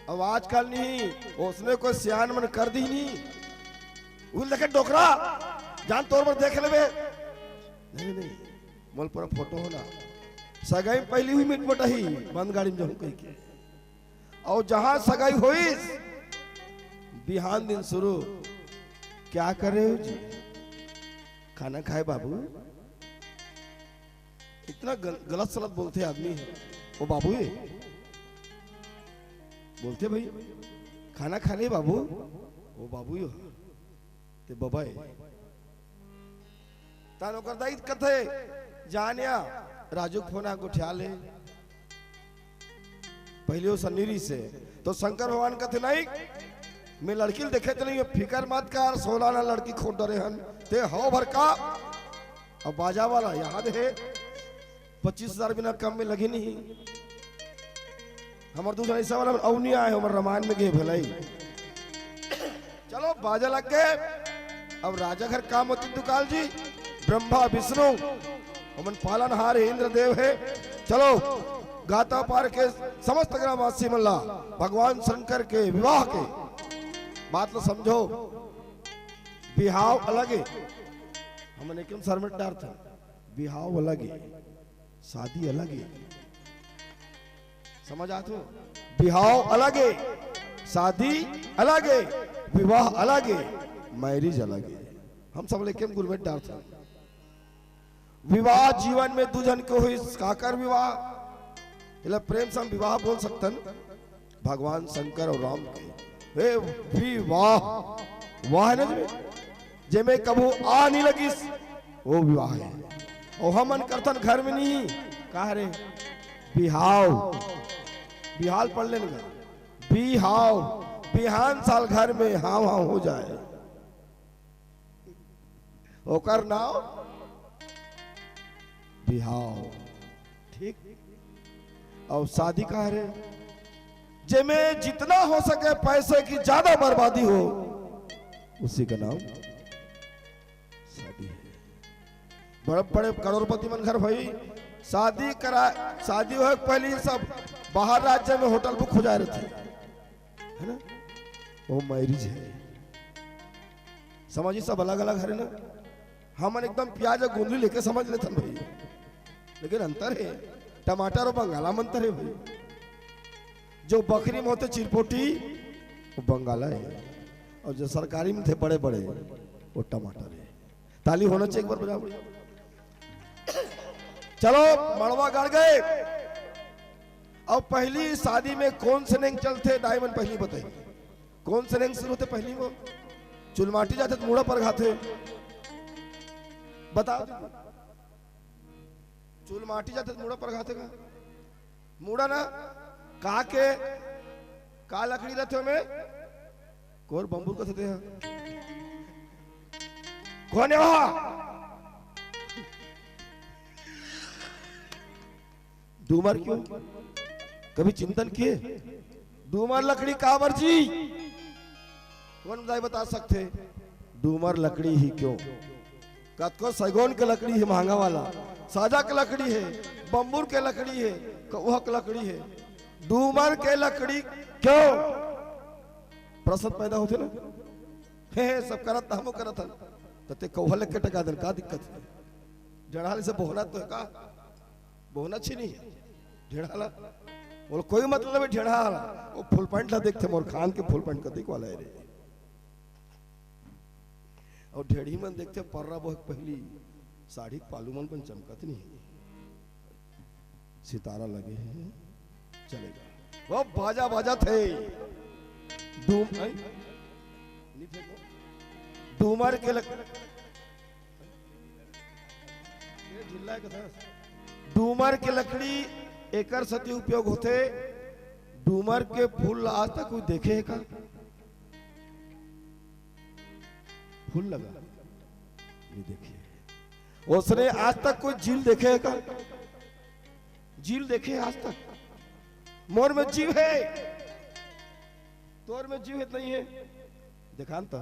अब आजकल नहीं, ओसने कोई सियान मन कर दी नहीं, उल देखे डोकरा, जान तोर बर देख लेबे। नहीं, नहीं, मोल पर फोटो होना, सगाई में पहली हुई मिट मोटा ही, बंद गाड़ी में जाऊं कहीं के। अउ जहां सगाई होइस, बिहान दिन शुरू, क्या कर रहे हो जी? खाना खाए बाबू? इतना गल-, गलत सलत बोलथे आदमी हे। ओ बाबू हे, बोलथे भाई, खाना खा ले बाबू। ओ बाबू हे, ते बबा हे। तहान ओकर दाई कथे, "जान या, राजू के फोन आ, गोठिया ले।" पहली ओ सन्नी रहिसे, तो शंकर भगवान कथे, "नहीं, मैं लड़की ल देखे तो नहीं, फिकर मत कर, सोलह आना लड़की खोज डरे हन, ते हव भर का।" अब बाजा वाला याद हे, पच्चीस हजार बिना कम में लगी नहीं। हमर दूसरा हिस्सा वाला अउ नहीं आए, हमर रामायण में गे भलाई। चलो, बाजा लग गे। अब राजा घर काम होती दुकाल जी, ब्रह्मा विष्णु, हमन पालनहार हे, इंद्रदेव हे। चलो, गाता पार के समस्त ग्रामवासी मन ला भगवान शंकर के विवाह के बात ला समझो। बिहाव अलग हे, हमन एकदम सर में डारथन, बिहाव अलग हे, शादी अलग हे। समझ आत हो? बिहाव अलग हे, शादी अलग हे, विवाह अलग हे, मैरिज अलग हे। हम सब लेके गुरमेट डारथन। विवाह जीवन में दू झन के होइस, काकर विवाह? एला प्रेम से हम विवाह बोल सकथन, भगवान शंकर अउ राम के। हे विवाह, वाह हे ना जी? जेमे कभू आ नहीं लगिस, वो विवाह हे। अउ हमन करथन घर में नहीं, का रे? बिहाव, बिहाव पढ़ लेन गा, बिहाव, बिहान साल घर में हाव हाव हो जाए, ओकर नाव बिहाव। ठीक? अउ शादी का रे? जेमे जितना हो सके पैसे की ज्यादा बर्बादी हो, उसी का नाम शादी हे। बड़े बड़े करोड़पति मन घर भाई शादी करा, शादी होए के पहली सब बाहर राज्य में होटल बुक हो जाए रहिथे, हे ना? वो मैरिज हे। समझी, सब अलग अलग हरे ना। हमन एकदम प्याज अउ गोंदली लेके समझ लेथन भाई, लेकिन अंतर हे, टमाटर अउ बंगाला में अंतर हे भाई। जो बखरी में होथे चिरपोटी, वो बंगाला हे, अउ जो सरकारी में थे बड़े बड़े, वो टमाटर हे। ताली होना चाहिए एक बार बजाओ। चलो, मड़वा गड़ गे। अब पहली शादी में कौन से नेंग चलथे, दाई मन पहली बताई। कौन से नेंग शुरू होथे पहली में? चुलमाटी जाथे त मुड़ा परघाथे। बताओ, चुलमाटी जाथे त मुड़ा परघाथे का? मुड़ा ना, का के, का लकड़ी रहिथे ओमे? कोर बम्बूर कथे तेहा। कोन हे वहाँ? डूमर क्यों? कभी चिंतन किए? डूमर लकड़ी काबर जी? कौन दाई बता सकथे? डूमर लकड़ी ही क्यों? कतको सैगोन के लकड़ी हे महंगा वाला, साजा के लकड़ी हे, बम्बूर के लकड़ी हे, कौहा के लकड़ी हे, डूमर के लकड़ी क्यों? प्रश्न पैदा होथे ना? हे, हे, सब करत, हमू करत हन। त ते कौहा लेके टका देन, का दिक्कत हे? ढेड़हा ले से बोहना तो हे का? बोहना छीनी हे। ढेड़हा ला। बोल, कोई मतलब हे ढेड़हा ला। वो फुल पैंट ला देखथे, मोर खान के फुल पैंट कतिक वाला हे रे। अउ ढेड़ही मन देखथे, पर्रा बोहे के पहिली साड़ी के पालू मन पण चमकत नहीं हे। सितारा लगे हे, चलेगा। वो बाजा बाजत हे। डूम, आई? नहीं फेंको। डूमर के लक-, ये ढिल्ला के था। डूमर के लकड़ी एकर सेती उपयोग होथे। डूमर के फूल ला आज तक कोई देखे हे का? फूल लगा? नहीं देखे। ओसने आज तक कोई जीव ल देखे हे का? जीव ल देखे हे आज तक? मोर में जीव हे, तोर में जीव हे त नहीं हे? देखान त।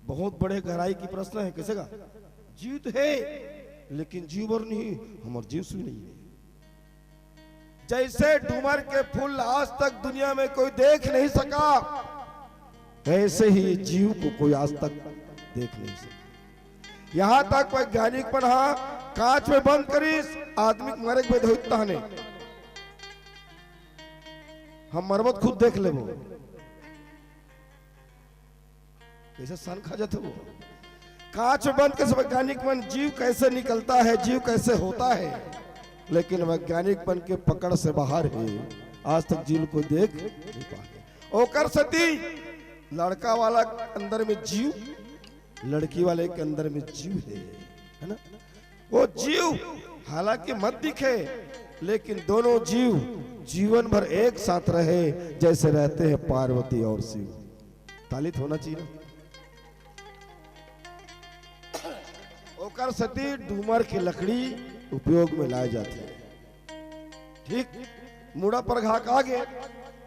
बहुत बड़े गहराई की प्रश्न हे, कइसे का? जीव तो हे, लेकिन जीव बर नहीं, हमर जीव से भी नहीं हे। जैसे डूमर के फूल आज तक दुनिया में कोई देख नहीं सका, ऐसे ही जीव को कोई आज तक देख नहीं सका। यहाँ तक वैज्ञानिक मन हा कांच में बंद करिस, आदमी के मरे के बेद होई तहने। हम मरबो त खुद देख लेबो। कैसे सन खा जाथे वो। कांच में बंद के वैज्ञानिक मन जीव कैसे निकलता है, जीव कैसे होता है, लेकिन वैज्ञानिक मन के पकड़ से बाहर है। आज तक जीव को देख नहीं पाए। ओकर सेती लड़का वाला के अंदर में जीव, लड़की वाले के अंदर में जीव है, है ना? वो जीव हालांकि मत दिखे, लेकिन दोनों जीव जीवन भर एक साथ रहे, जैसे रहते हैं पार्वती और शिव। तालित होना चाहिए ना। ओकर सेती डूमर के लकड़ी उपयोग में लाए जाथे। ठीक, मुड़ा पर घाक आगे,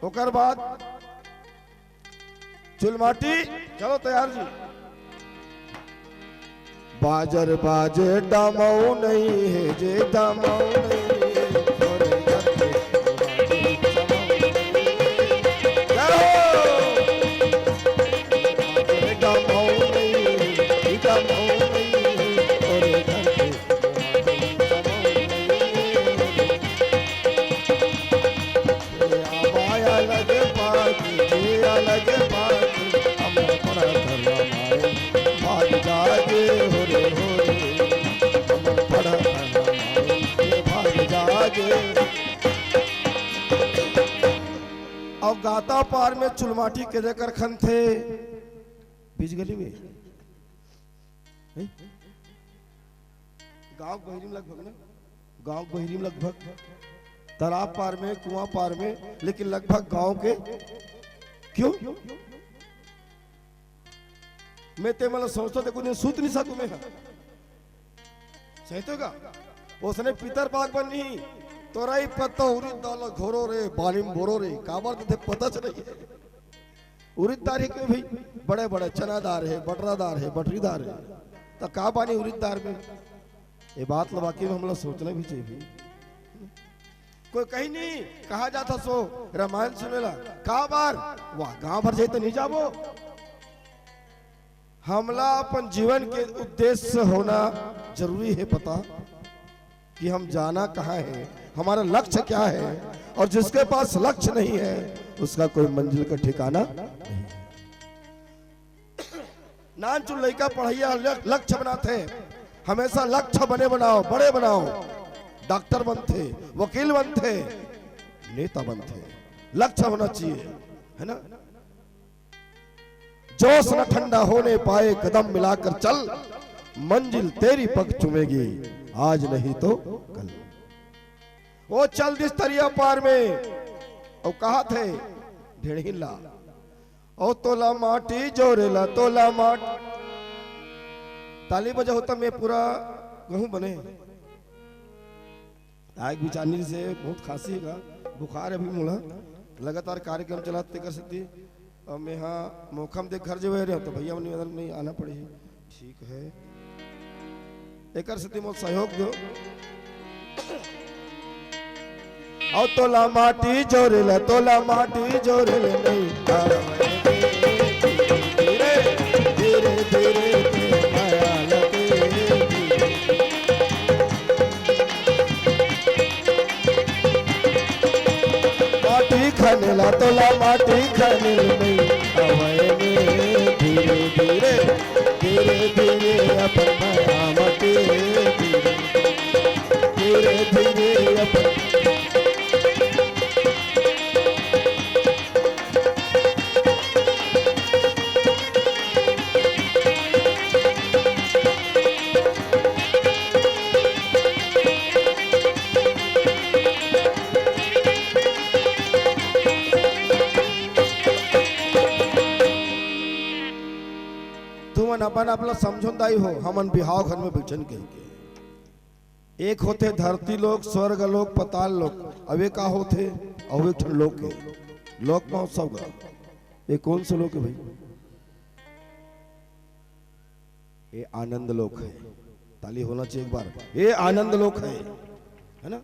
ओकर बाद चुलमाटी। चलो तैयार जी। बाजर बाजे डामऊ नहीं है, जे डामऊ नहीं है, तोरे घर के जय हो। बाजे डामऊ नहीं है, डामऊ नहीं है, तोरे घर के अलग बात, ये अलग बात, हम पढ़ा कर रामायण, भाग जागे हो रे हो रे, हम पढ़ा कर रामायण, ये भाग जागे। अब गाता पार में चुलमाटी के देकर खन थे बीच गली में, हैं? गांव बहिरी में लगभग ना, गांव बहिरी में लगभग, तालाब पार में, कुआं पार में, लेकिन लगभग गांव के। क्यों? मैं ते मतलब सोचता थे, कुछ दिन सूत नहीं सकूं मैं। सही तो का? उसने पितर पाक बन नहीं, तोरई पत्ता उरी दाल घोरो रे, बालिम बोरो रे, काबर ते पता चले। उरीद दार हे के भाई, बड़े बड़े चना दार हे, बटरा दार हे, बटरी दार हे, त का बानी उरीद दार में? ये बात ल वाकई में हमला सोचना भी चाहिए भाई। कोई कहीं नहीं कहा जाता सो रामायण सुनेला, का बार? वाह, गांव भर जाए तो नहीं जाबो। हमला अपन जीवन के उद्देश्य होना जरूरी है पता। कि हम जाना कहाँ है, हमारा लक्ष्य क्या है, और जिसके पास लक्ष्य नहीं है, उसका कोई मंजिल का ठिकाना नहीं। नानचुन लइका पढ़इया ल-, लक्ष्य बनाथे, हमेशा लक्ष्य बने बनाओ, बड़े बनाओ, डॉक्टर बनथे, वकील बनथे, नेता बनथे, लक्ष्य होना चाहिए, है ना? जोश न ठंडा होने पाए, कदम मिलाकर चल, मंजिल तेरी पग चूमेगी, आज नहीं तो कल। वो चल दिस तरिया पार में, अउ कहाथे ढेड़हिन ला, ओ तोला माटी जोरे ला, तोला माट। ताली बजाहू त मैं पूरा गहूं बने। आग बिचानी से बहुत खांसी हे गा, बुखार हे अभी मोला, लगातार कार्यक्रम चलत तेकर सेती। अब मैं हा मोखम देख घर जेबे रहे तो भैया मन निवेदन नहीं आना पड़ही। ठीक है, एकर सेती मोला सहयोग दो। अउ तोला माटी जोरे ले, तोला माटी जोरे ले नहीं। धीरे, धीरे, धीरे, माया लगे। माटी खनेला तोला माटी खनेल नहीं आवय में। धीरे धीरे, धीरे धीरे अपन माया मते। धीरे धीरे, धीरे अपन तुमन अपन आप ला समझो दाई हो, हमन बिहाव घर में बइठन कहिके। एक होथे धरती लोक, स्वर्ग लोक, पताल लोक, अउ ए का होथे? अउ एक ठन लोक हे, लोक महोत्सव का। ये कौन सा लोक हे भाई? ये आनंद लोक है। ताली होना चाहिए एक बार। ये आनंद लोक है, है ना?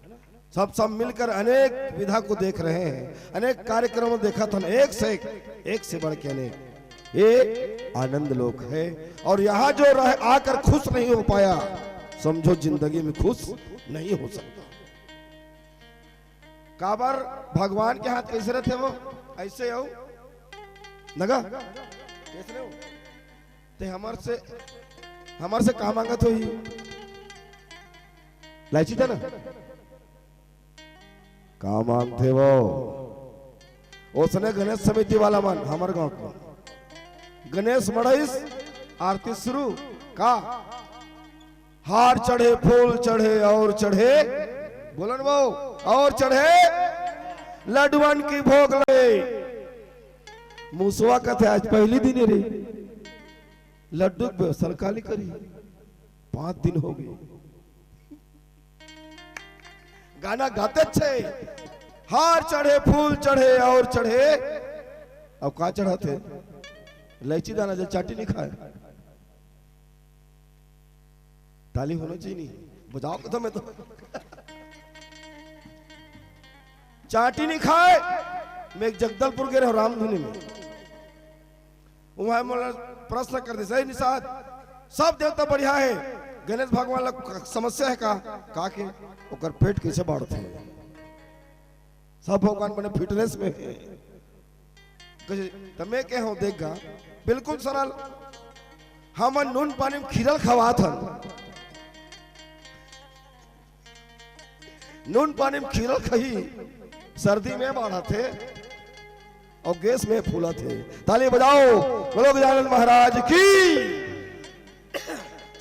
सब, सब मिलकर अनेक विधा को देख रहे हैं, अनेक कार्यक्रम देखत हन, एक से एक, एक से बढ़ के अनेक। ये आनंद लोक है, और यहाँ जो रह, आकर खुश नहीं हो पाया, समझो जिंदगी में खुश नहीं हो सकता। काबर भगवान के हाथ कैसे रहते वो? ऐसे हो नगा? कैसे हो? ते हमर से, हमर से का मांगत होही? लाइची दाना? का मांगथे वो? ओसने गणेश समिति वाला मन, हमर गांव के गणेश मड़ाइस, आरती शुरू। का? हार चढ़े, फूल चढ़े और चढ़े, बोलन वो, और चढ़े लड्डुअन की भोग लगे। मुसवा कथे आज पहली दिन रे, लड्डू के व्यवस्था काली करी, पांच दिन हो गए। गाना गाते छे, हार चढ़े, फूल चढ़े और चढ़े। अब का चढ़ाथे? लाइची दाना, जो चाटी नहीं खाए। ताली होना चाहिए, नहीं बजाओ तो मैं तो चाटी नहीं खाए। मैं एक जगदलपुर गे रहे रामधुनी में, वहां मोला प्रश्न कर दे, "सही निषाद, सब देवता बढ़िया है, गणेश भगवान ला क-, समस्या है का?" का के ओकर पेट कैसे बढ़त है? सब भगवान बने फिटनेस में है। कहे, "त मैं के हूं, देख गा, बिल्कुल सरल, हमन नून पानी में खीरल खवात हन।" नून पानी में खीरा खही, सर्दी में बाढ़थे और गैस में फूलथे। ताली बजाओ, बोलो गजानन महाराज की।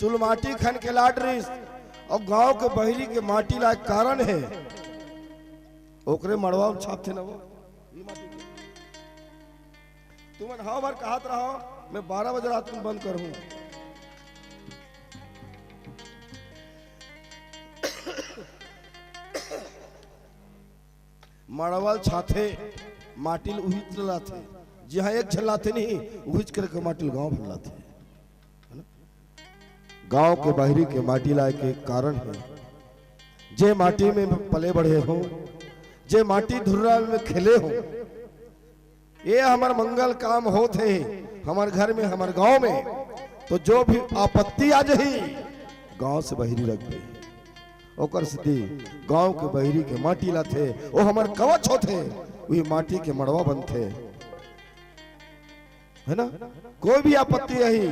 चुलमाटी खन के लाट रहिस और गांव के बहिरी के माटी ला कारण है, ओकरे मड़वा में छापथे न वो। तुमन हव भर कहत रहो, मैं बारह बजे रात में बंद करहूं। मड़वा ल छाथे, माटी ल उहिच लाथे। जिहां एक झन लाथे नहीं, उहिच करके माटी ल गांव भर लाथे। है ना? गांव के बहिरी के माटी लाए के कारण है, जे माटी में पले बढ़े हो, जे माटी धुर्रा में खेले हो, ये हमर मंगल काम होत हे, हमर घर में, हमर गांव में, तो जो भी आपत्ति आ जाही, गांव से बहिरी रख दे। ओकर सेती गांव के बहिरी के माटी लाथे, वो हमर कवच होथे, वही माटी के मड़वा बनथे, है ना? कोई भी आपत्ति आही,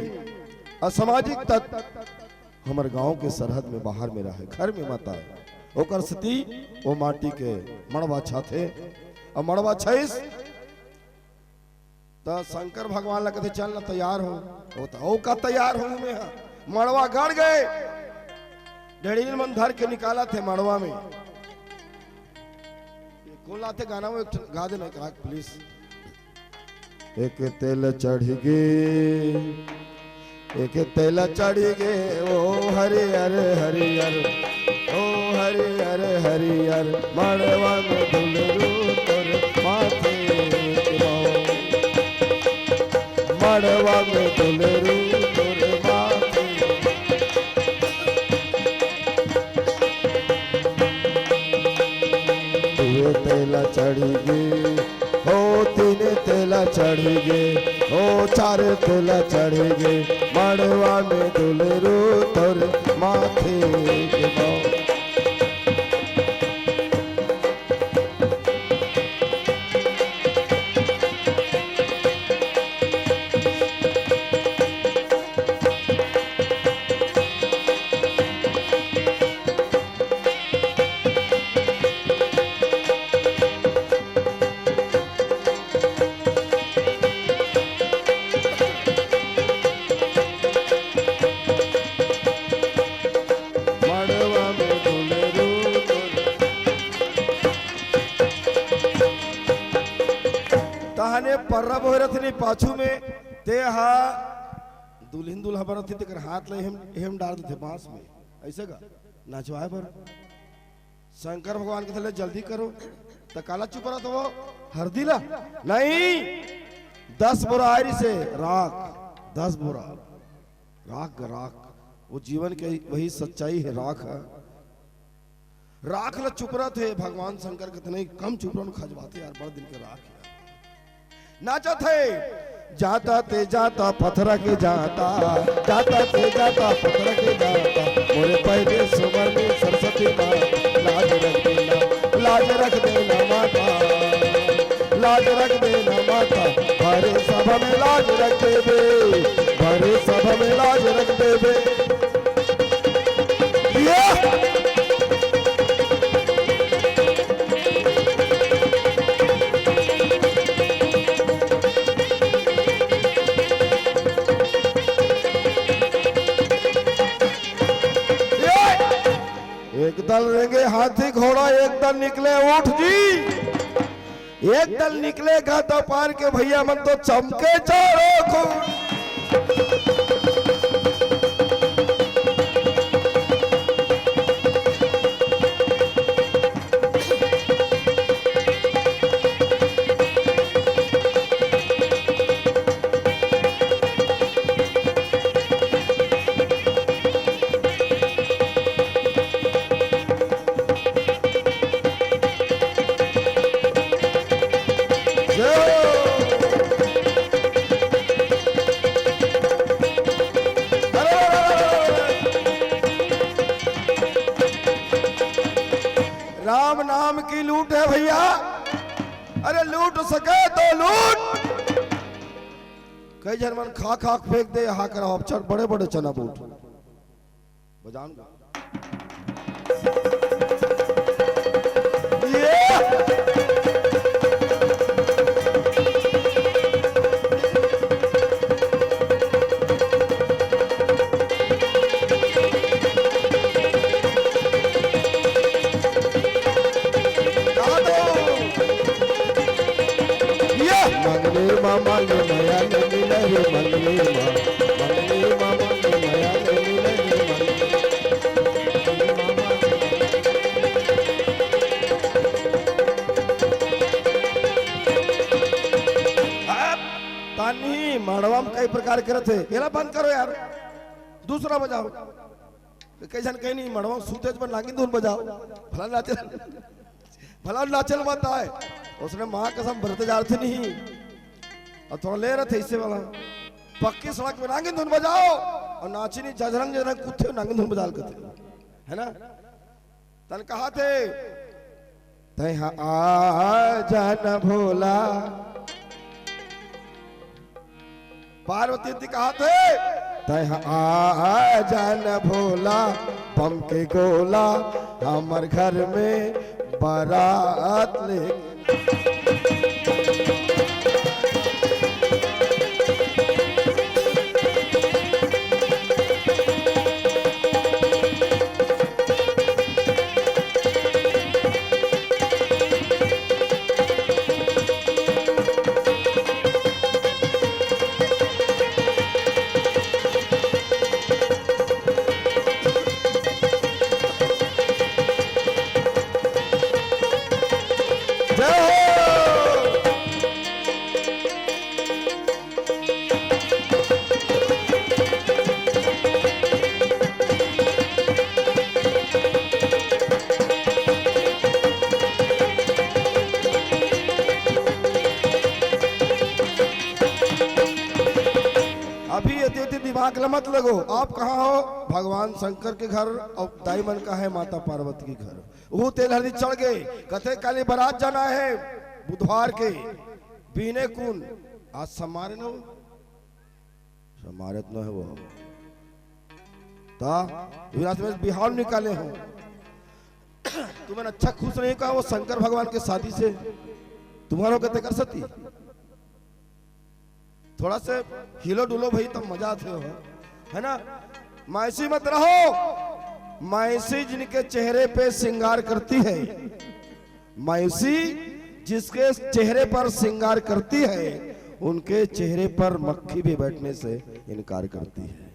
असामाजिक तत्व हमर गांव के सरहद में, बाहर में रहे, घर में मत आए, ओकर सेती वो माटी के मड़वा छाथे। और मड़वा छाइस त शंकर भगवान ला कथे, "चल ना, तैयार हो।" वो त, "ओ का तैयार हो मैं हा?" मड़वा गड़ गए, ढेड़ीन मन धर के निकालथे मड़वा में। ये कोन लाथे गाना, वो एक ठन गा देना, एक राग, please। एक तेल चढ़ गे, एक तेल चढ़ गे, ओ हरियर हरियर, ओ हरियर हरियर, मड़वा में दुलरू तोर माथे के बाल, मड़वा में दुलरू तोर माथे। दुए तेला चढ़ गे, हो तीन तेला चढ़ गे, हो चार तेला चढ़ गे, मड़वा में दुलरू तोर माथे के बाल। मड़वा में दुलरू तोर। तहने पर्रा बोहे रथनी पाछू में, ते हा दुल्हिन दुल्हा बनत हे, तेकर हाथ ला एहम, एहम डार देथे बांस में, ऐसे का नचवाए बर। शंकर भगवान कथे, "ले जल्दी करो।" त काला चुप रहत हो, हरदी ला? नहीं, दस बोरा आयरी से राख, दस बोरा राख ग राख। वो जीवन के वही सच्चाई है, राख है। राख ला चुप रहत हे, भगवान शंकर कथे, "नहीं, कम चुप रहो, खजवाथे यार, बड़ दिन के राख यार।" नाचत हे, जाता ते जाता पथरा के जाता, जाता ते जाता पथरा के जाता, मोरे पहले सुमन में सरस्वती माँ, लाज रख देना, लाज रख देना माता, लाज रख देना माता, हरे सभा में लाज रख देबे। अरे सब में लाज रख देबे। ये एक दल रेंगे हाथी घोड़ा, एक दल निकले ऊंट जी। एक दल निकले गा दोपहर के, भैया मन तो चमके चारों खूंट। जय हो। अरे, अरे, अरे, अरे, अरे। राम नाम की लूट है भैया। अरे लूट सके तो लूट। कई झन मन खा खा के फेंक दे, हा करा अफसर बड़े बड़े चना बूट। बजान ये। मंगनी मा मंग मया न मिले रे, मंगनी मा, मंगनी मा मंग मया न मिले रे, मंगनी मा मंग। तानी मड़वा में कई प्रकार के रथे, एला बंद करो यार, दूसरा बजाओ। कई झन कहीं नहीं, मड़वा सूते पर नागिन धुन बजाओ, भला नाचे, भला नाचे ल मत आए। उसने माँ कसम बरते जाते नहीं। और थोड़ा ले रहे थे इससे वाला, पक्की सड़क में नागिन धुन बजाओ और नाची नहीं, जजरंग जजरंग कुत्ते नागिन धुन बजा कथे, है ना? तन कहा थे, तय हा आ जाना भोला। पार्वती जी कहा थे, तय हा आ जाना भोला, बम के गोला हमर घर में बारात ले। जय हो। अभी एती ओती दिमाग ल मत लगो। आप कहाँ हो? भगवान शंकर के घर, और दाई मन का है माता पार्वती के घर। वो तेल हल्दी चढ़ गए, कथे काली बारात जाना है बुधवार के बीने कुन। आज समारे न हो, समारे तो न हो वो। ता विराट में बिहाव निकाले हो। तुमन अच्छा खुश नहीं का वो शंकर भगवान के शादी से? तुम्हारो कहते कर सकती? थोड़ा से हिलो डुलो भाई, तब मजा आथे हो, है ना? मायूसी मत रहो। मायूसी जिनके चेहरे पे श्रृंगार करती है, मायूसी जिसके चेहरे पर श्रृंगार करती है, उनके चेहरे पर मक्खी भी बैठने से इनकार करती है।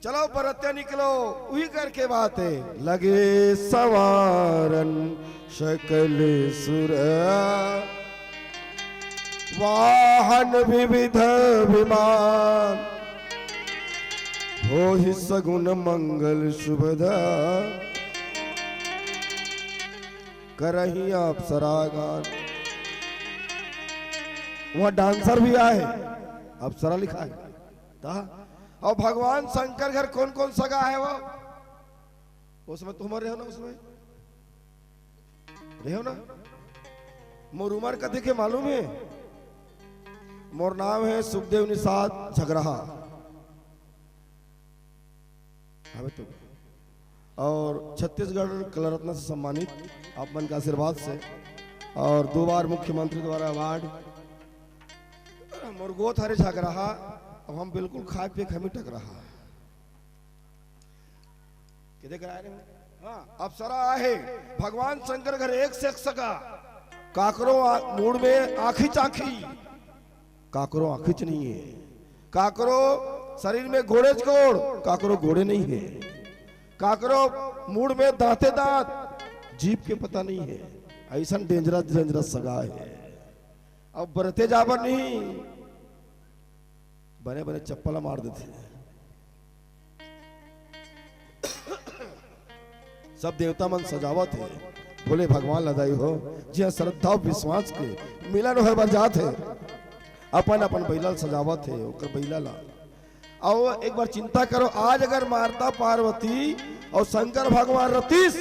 चलो बरत्या निकलो, उही करके बात है। लगे संवारन सकल सुर, वाहन विविध विमान, होही सगुन मंगल सुभदा। करही अप्सरा गान। वहाँ डांसर भी आए, अप्सरा लिखा है। ता? और भगवान शंकर घर कौन कौन सगा है वो? उसमें तुम रहे हो ना, उसमें रहे हो ना? मोर उमर का देखे मालूम है? मोर नाम है सुखदेव निषाद झगराहा। हवे तो। और छत्तीसगढ़ कला रत्न से सम्मानित आप मन के आशीर्वाद से, और दो बार मुख्यमंत्री द्वारा अवार्ड। मोर गोठ हरे झगराहा, अब हम बिल्कुल खाए पिए के हमी टकराहा। किदे कराए रहे? हाँ, अप्सरा आहे, भगवान शंकर घर एक से एक सगा। काकरो आ-, मूड़ में आँखी चाँखी, काकरो आँखी च नहीं है। काकरो शरीर में गोड़े च गोड़, काकरो गोड़े नहीं है। काकरो मूड़ में दांते दांत, जीभ के पता नहीं है। ऐसन dangerous, dangerous सगा है। अब बरते जाबर नहीं, बने बने चप्पल मार देथे। सब देवता मन सजावत हे, भोले भगवान ला दाई हो, जिहां श्रद्धा अउ विश्वास के मिलन होय बर जात हे, अपन अपन बइला ला सजावत हे, ओकर बइला ला। अउ एक बार चिंता करो, आज अगर माता पार्वती अउ शंकर भगवान रतिस,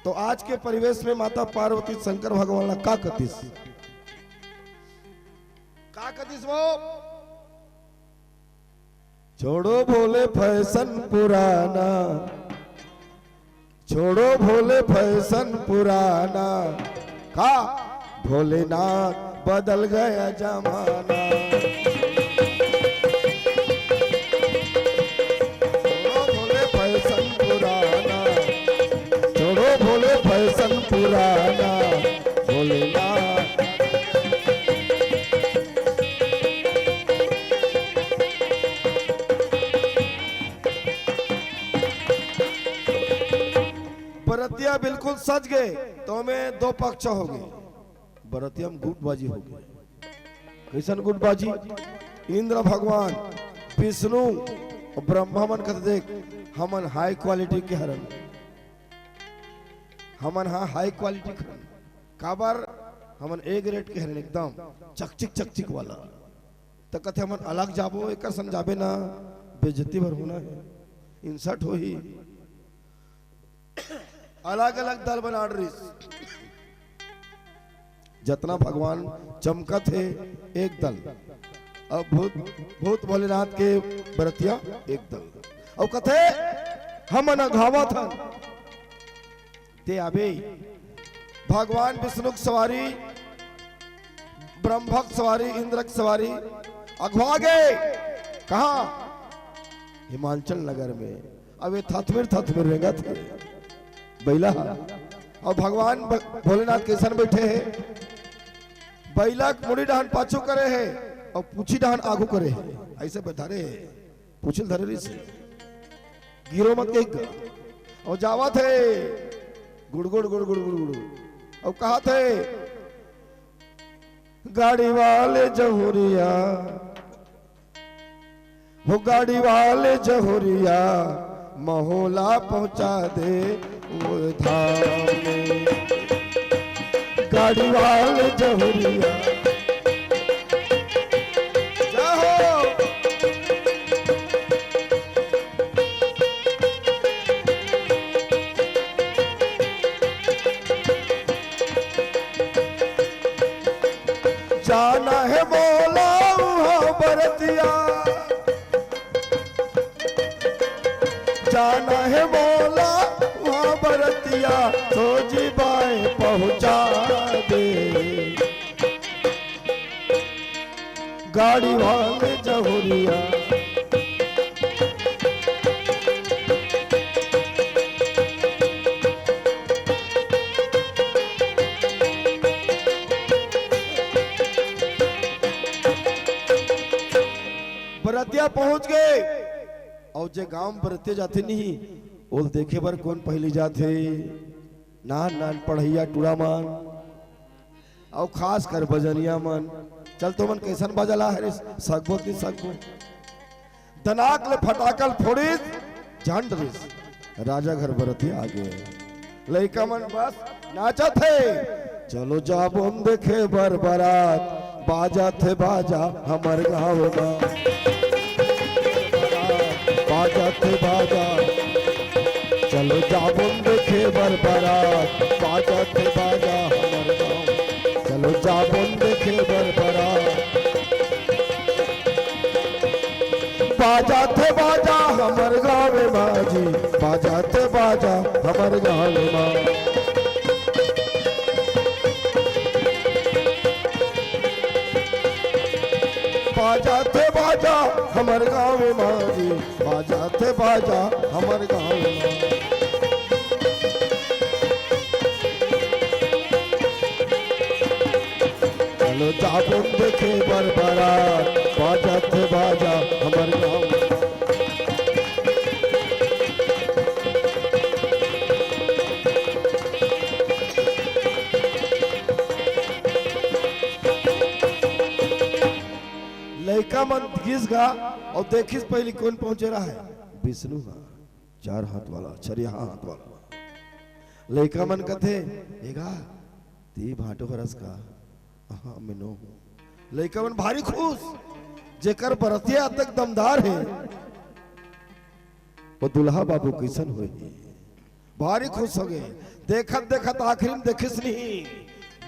तो आज के परिवेश में माता पार्वती शंकर भगवान ला का कतिस? का कतिस वो? छोड़ो भोले फैशन पुराना, छोड़ो भोले फैशन पुराना, का भोलेनाथ बदल गया जमाना। छोड़ो भोले फैशन पुराना, छोड़ो भोले फैशन पुराना, भोलेनाथ। बरतिया बिल्कुल सज गे, तो में दो पक्ष हो गे। बरतिया में गुटबाजी हो गे। कइसन गुटबाजी? इंद्र भगवान, विष्णु अउ ब्रह्मा मन कथे, देख, हमन high quality के हरन, हमन हा high quality के हरन। काबर? हमन A grade के हरन, एकदम चकचिक चकचिक वाला। त कथे, हमन अलग जाबो, एकर संग जाबे ना, बेइज्जती भर होना हे, insult होही। अलग-अलग दल बना डरिस। जतना भगवान चमकत हे, एक दल। अब भूत, भूत भोलेनाथ के बरतिया, एक दल। अउ कथे, हमन अघावत हन। ते आबे, भगवान विष्णु के सवारी, ब्रह्मा के सवारी, इंद्र के सवारी, अघवा गे। कहाँ? हिमाचल नगर में। अब ये थथमिर थथमिर रेंगत हे बइला ह। अउ भगवान ब-, भोलेनाथ कइसन बइठे हे? बइला के मुड़ी डहन पाछू करे हे अउ पूछी डहन आगू करे हे, अइसे बइठारे हे। पूछी ल धरे रहिस हे, गिरो मत कहिके। अउ जावत हे गुड़गुड़ गुड़गुड़ गुड़गुड़। अउ कहत हे, गाड़ी वाले जहुरिया, हो गाड़ी वाले जहुरिया, महोला पहुंचा दे वो धाम में। गाड़ी वाले जहुरिया, जय हो। जाना हे मोला उहाँ बरतिया, जाना हे मोला उहाँ बरतिया, सोझी बाएं पहुँचा दे। गाड़ी वाले जहुरिया। बरतिया पहुंच गे। अउ जे गांव में बरतिया जाथे नहीं, ओल देखे बर कोन पहिली जाथे? नान नान पढ़इया टूरा मन, अउ खास कर बजनिया मन। चल, तो मन कइसन बाजा ला हरिस, सकबो कि सकबो। दनाक ले फटाकल फोड़िस, झंड रिस। राजा घर बरतिया आ गे। लइका मन बस नाचत हे। चलो जाबोन देखे बर बरात, बाजत हे बाजा हमर गाँव मा। बाजत हे बाजा, चलो जाबोन देखे बर बरात, बाजत हे बाजा हमर गाँव। चलो जाबोन देखे बर बरात, बाजाथे बाजा हमर गाँव मा जी, बाजाथे बाजा हमर गाँव मा। बाजाथे बाजा हमर गाँव मा जी, बाजाथे बाजा हमर गाँव मा। चलो जाबोन देखे बर बरात, बाजाथे बाजा हमर गाँव। लइका मन गिस गा अउ देखिस पहिली कोन पहुंचे रहय, विष्णु हा, चार हाथ वाला, छरिया हाथ वाला। लइका मन कथे, "ए गा, ती भांटो हरस का?" "हाँ, मैं नो हूँ।" लइका मन भारी खुश, जेकर बरतिया अतक दमदार हे, वो दुल्हा बाबू कइसन होही? भारी खुश हो गे। देखत देखत आखिरी में देखिस नहीं,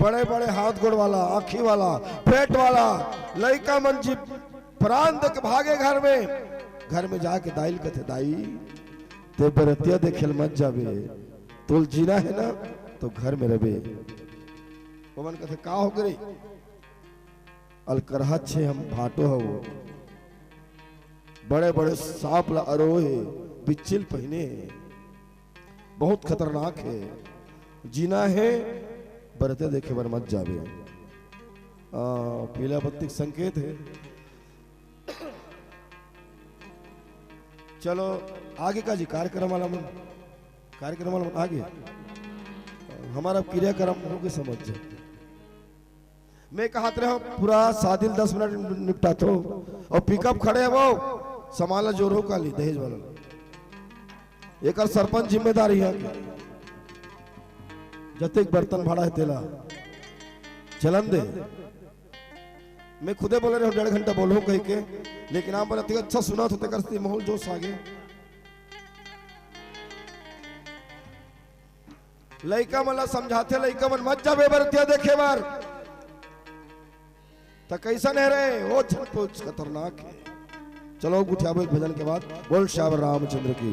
बड़े बड़े हाथ गोड़ वाला, आँखी वाला, पेट वाला लइका मन जी प्राण दे के भागे घर में। घर में जाके दाई ल कथे, "दाई, ते बरतिया देखे ल मत जाबे, तोल जीना हे ना तो घर में रबे।" ओमन कथे, "का हो गे रे?" "अलकरहा छे हम भांटो हवो, बड़े बड़े सांप ला अरो हे, बिच्छी ल पहिने हे, बहुत खतरनाक हे, जीना हे, बरतिया देखे बर मत जाबे।" आ, पीला बत्ती के संकेत हे। चलो आगे का जी, कार्यक्रम वाला मन, कार्यक्रम वाला मन आगे, हमर अब क्रियाक्रम हो गे समझ जाए। मैं कहत रहे हूँ, पूरा शादी ल दस मिनट निपटाथो अउ पिकअप खड़े हे वो, सामान ला जोरहू काली दहेज वाला। एकर सरपंच जिम्मेदारी हे, जतेक बर्तन भाड़ा हे तेला चलन दे। मैं खुदे बोले रहे हूँ, डेढ़ घंटा बोलहूँ कहिके, लेकिन आप मन अतिक अच्छा सुनत हो, तेकर से माहौल जोश आ गे। लइका मन ला समझाथे, लइका मन मत जाबे बरतिया देखे बर। त कइसन हे रे? ओ छटपुट खतरनाक हे। चलो गोठियाबो एक भजन के बाद। बोल श्याम रामचंद्र की।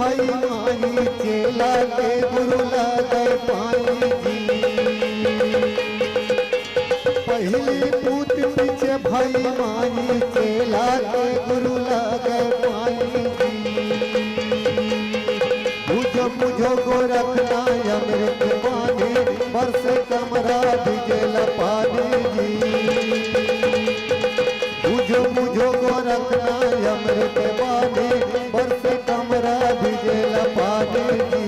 भाई माई चेला के गुरु लगे पानी जी। पहली पूत पीछे भाई माई चेला के गुरु लगे पानी जी। बुझो बुझो गोरखनाथ अमृत पानी, बरसे कमरा भिजेला पानी जी। बुझो बुझो गोरखनाथ अमृत पानी, बरसे कमरा भिजेला पानी जी।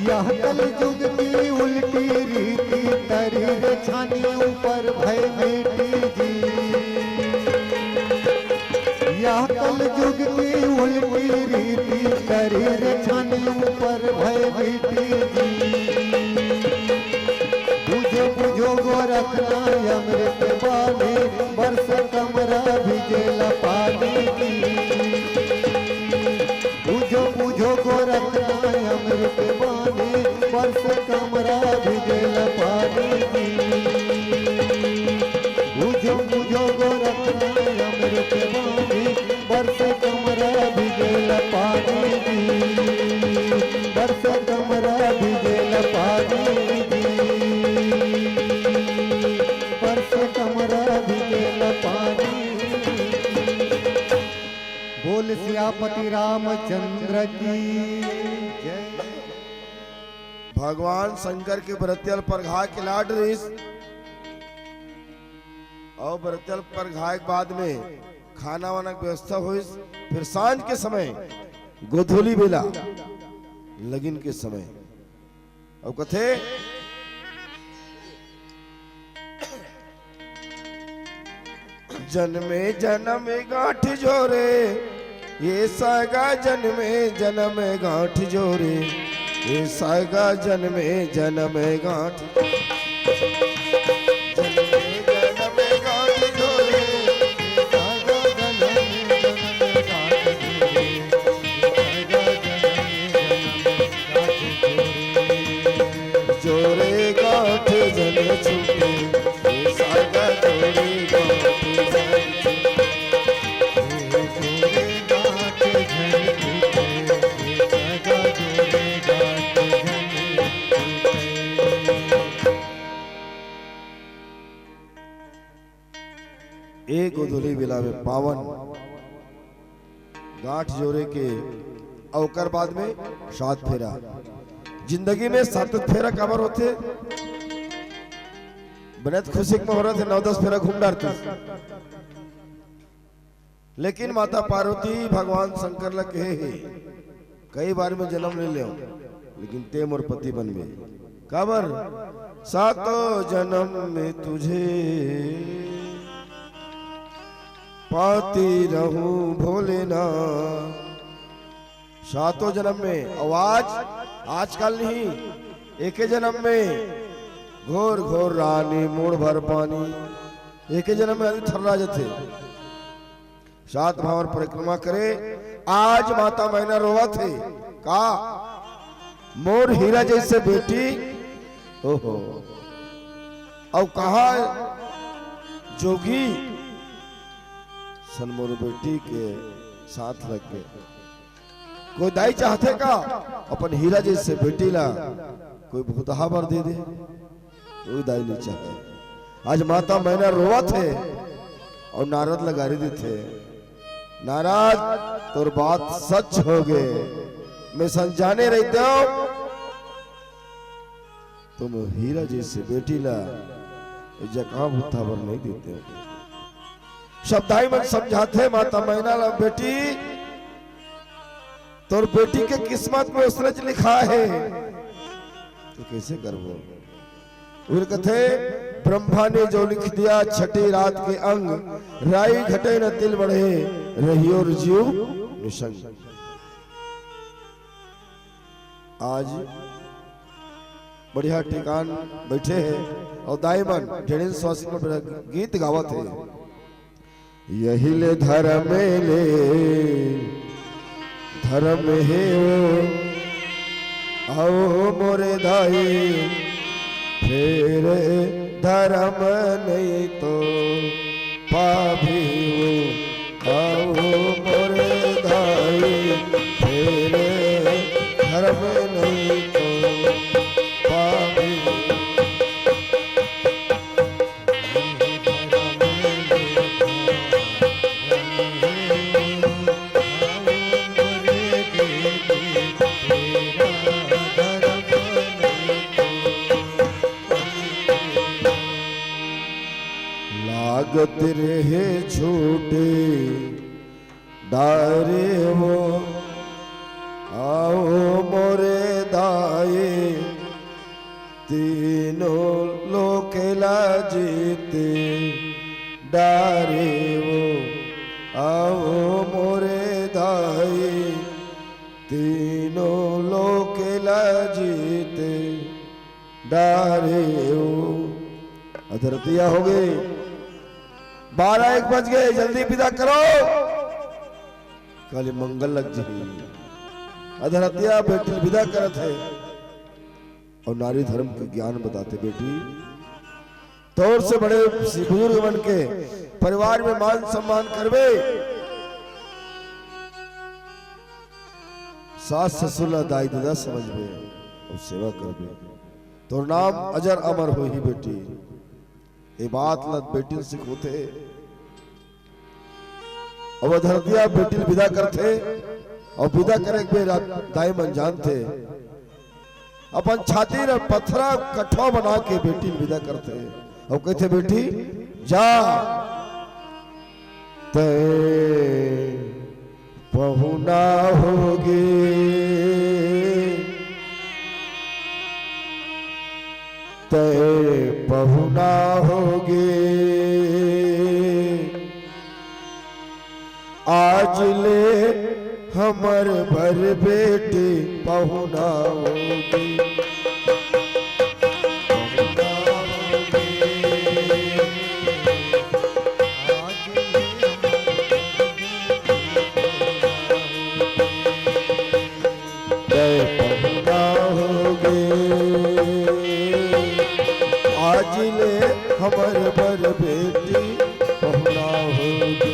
यह कलयुग की उल्टी रीति, तरी रे छानी ऊपर भय मिटी जी। यह कलयुग की उल्टी रीति, तरी रे छानी ऊपर भय मिटी जी। बुझो बुझो गोरखनाथ अमृत पानी, बरसे कमरा भिजेला पानी जी। बुझो बुझो गोरखनाथ अमृत पानी, बरसे कमरा भिजेला पानी जी। बुझो बुझो गोरखनाथ अमृत पानी, बरसे कमरा भिजेला पानी जी। बरसे कमरा भिजेला पानी जी। बरसे कमरा भिजेला पानी जी। बोल सियापति रामचंद्र की जय। भगवान शंकर के बरतिया ल परघा के लाड रहिस, अउ बरतिया ल परघाए के बाद में खाना वाना के व्यवस्था होइस। फिर सांझ के समय, गोधूली बेला, लगिन के समय, अउ कथे, जनमे जनम गांठ जोरे, ए सागा जनमे जनम गांठ जोरे, ए सागा जनमे जनम गांठ। जनमे जनम गांठ जोरे, ए सागा जनमे जनम गांठ जोरे, ए सागा जनमे जनम गांठ जोरे। जोरे गांठ जन छूटे, ए सागा जोरे गांठ जन छूटे। ए गोधूली बेला में पावन गांठ जोरे के, अउ ओकर बाद में सात फेरा। जिंदगी में सात फेरा काबर होथे? बने त खुशी के मुहूर्त हे, नौ दस फेरा घूम डारतिस। लेकिन माता पार्वती भगवान शंकर ला कहे हे, कई बार में जन्म ले लेव, लेकिन तें मोर पति बनबे। काबर? सातों जन्म में तुझे पाती रहूं भोलेनाथ। सातों जन्म में, अउ आज, आजकल नहीं, एके जन्म में घोर घोर रानी मूड़ भर पानी, एके जन्म में आदमी थर्रा जथे। सात भावर परिक्रमा करे। आज माता मैना रोवत हे का, मोर हीरा जैसे बेटी, ओहो, अउ कहा जोगी सन मोर बेटी के साथ लग के। कोई दाई चाहथे का अपन हीरा जैसे बेटी ला कोई भूतहा बर दे दे? कोई दाई नहीं चाहथे। आज माता मैना रोवत हे अउ नारद ला गारी देथे, नारद, तोर बात सच होगे, मैं संजाने रहितेंव त मोर हीरा जैसे बेटी ला ए जगह भूतहा बर नहीं देतेंव। सब दाई मन समझाथे माता मैना ला, बेटी, तोर बेटी के किस्मत में उसने लिखा हे, त कइसे करबो? फिर कथे, ब्रह्मा ने जो लिख दिया छठी रात के अंग, राई घटे न तिल बढ़े, रहियो जीव निसंग। आज बढ़िया ठिकान बैठे हे अउ दाई मन ढेरेन स्वासिन मन बढ़िया गीत गावत हे। यही ले धर्म ले धर्म हे वो, आओ मोरे दाई, फेर धर्म नहीं तो पाभी वो, आओ मोरे दाई, फेर धर्म नहीं तो पाभी। लागत रहे छोटे डारे वो, आओ मोरे दाई, तीनों लोक ला जीते डारे वो, आओ मोरे दाई, तीनों लोक ला जीते डारे वो। अधरतिया हो गई, बारह एक बज गए, जल्दी विदा करो, काली मंगल लग जी। अधरतिया बेटी विदा करत हे और नारी धर्म के ज्ञान बताथे, बेटी, तोर से बड़े बुजुर्ग मन के परिवार में मान सम्मान करबे, सास ससुर ला दाई ददा समझबे और सेवा करबे, तोर नाम अजर अमर होही बेटी। ये बात ला बेटी ल सिखोथे। अब अधरतिया बेटी ल विदा करथे और विदा करे के बेरा दाई मन जानथे, अपन छाती ल पथरा कठवा बना के बेटी ल विदा करथे और कहथे, "बेटी जा, तय पहुना होगे, तय पहुना होगे, आज ले हमर बर बेटी पहुना होगे।" जय पहुना होगे, आज ले हमर बर बेटी पहुना होगे।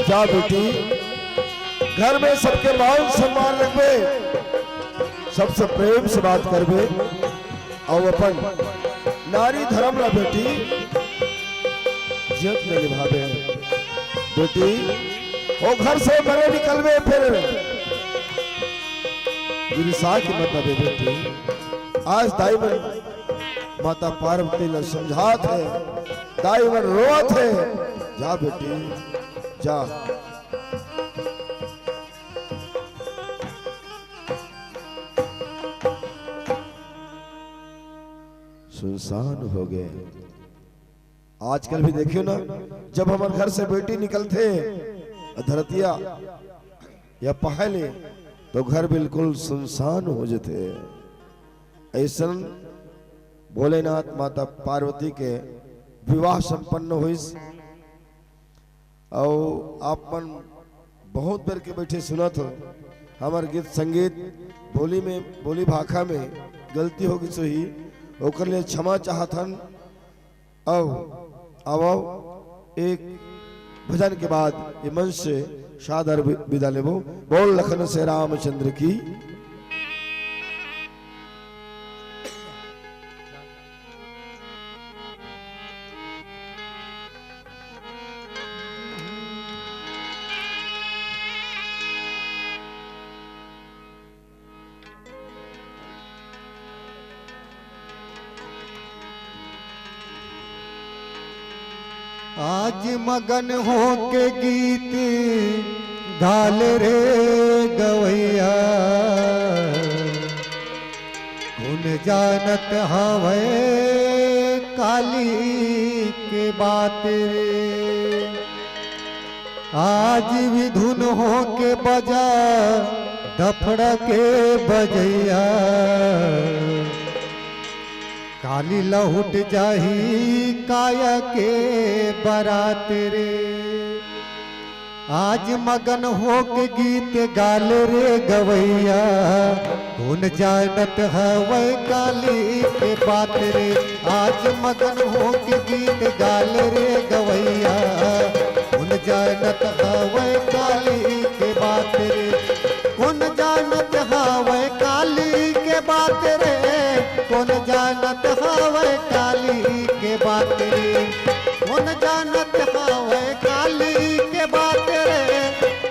जा बेटी, घर में सबके मान सम्मान रखबे, सबसे प्रेम से बात करबे, अउ अपन नारी धर्म ला बेटी जियत में निभाबे। बेटी, ओ घर से मरे निकलबे, फिर ईर्षा के मत आबे बेटी। आज दाई मन माता पार्वती ला समझात हे, दाई मन रोवत हे। जा बेटी, जा। सुनसान हो गए। आजकल भी देखियो ना, जब हमर घर से बेटी निकलथे धरतिया या पहले, तो घर बिल्कुल सुनसान हो जथे। ऐसन भोलेनाथ माता पार्वती के विवाह संपन्न होइस। अउ आप मन बहुत बेर के बैठे सुनत हो, हमर गीत संगीत बोली में, बोली भाखा में गलती हो गई होही, ओकर लिए क्षमा चाहत हन। अउ आवो, एक भजन के बाद ये मंच से सादर वि-, विदा लेबो। बोल लखन से रामचंद्र की। आज मगन होके गीत गाल रे गवैया। जानत हवय काली के बात रे, आज भी धुन होके बजा दफड़ा के बजइया। काली लहुट जाही काया के बरात रे। आज मगन होके गीत गाल रे गवैया, कोन जानत हवय काली के बात रे। आज मगन होके गीत गाल रे गवैया, कोन जानत हवय काली के बात रे। कोन जानत हवय काली के बात रे, कोन जानत हवय काली के बात रे। कोन जानत हवय काली के बात रे,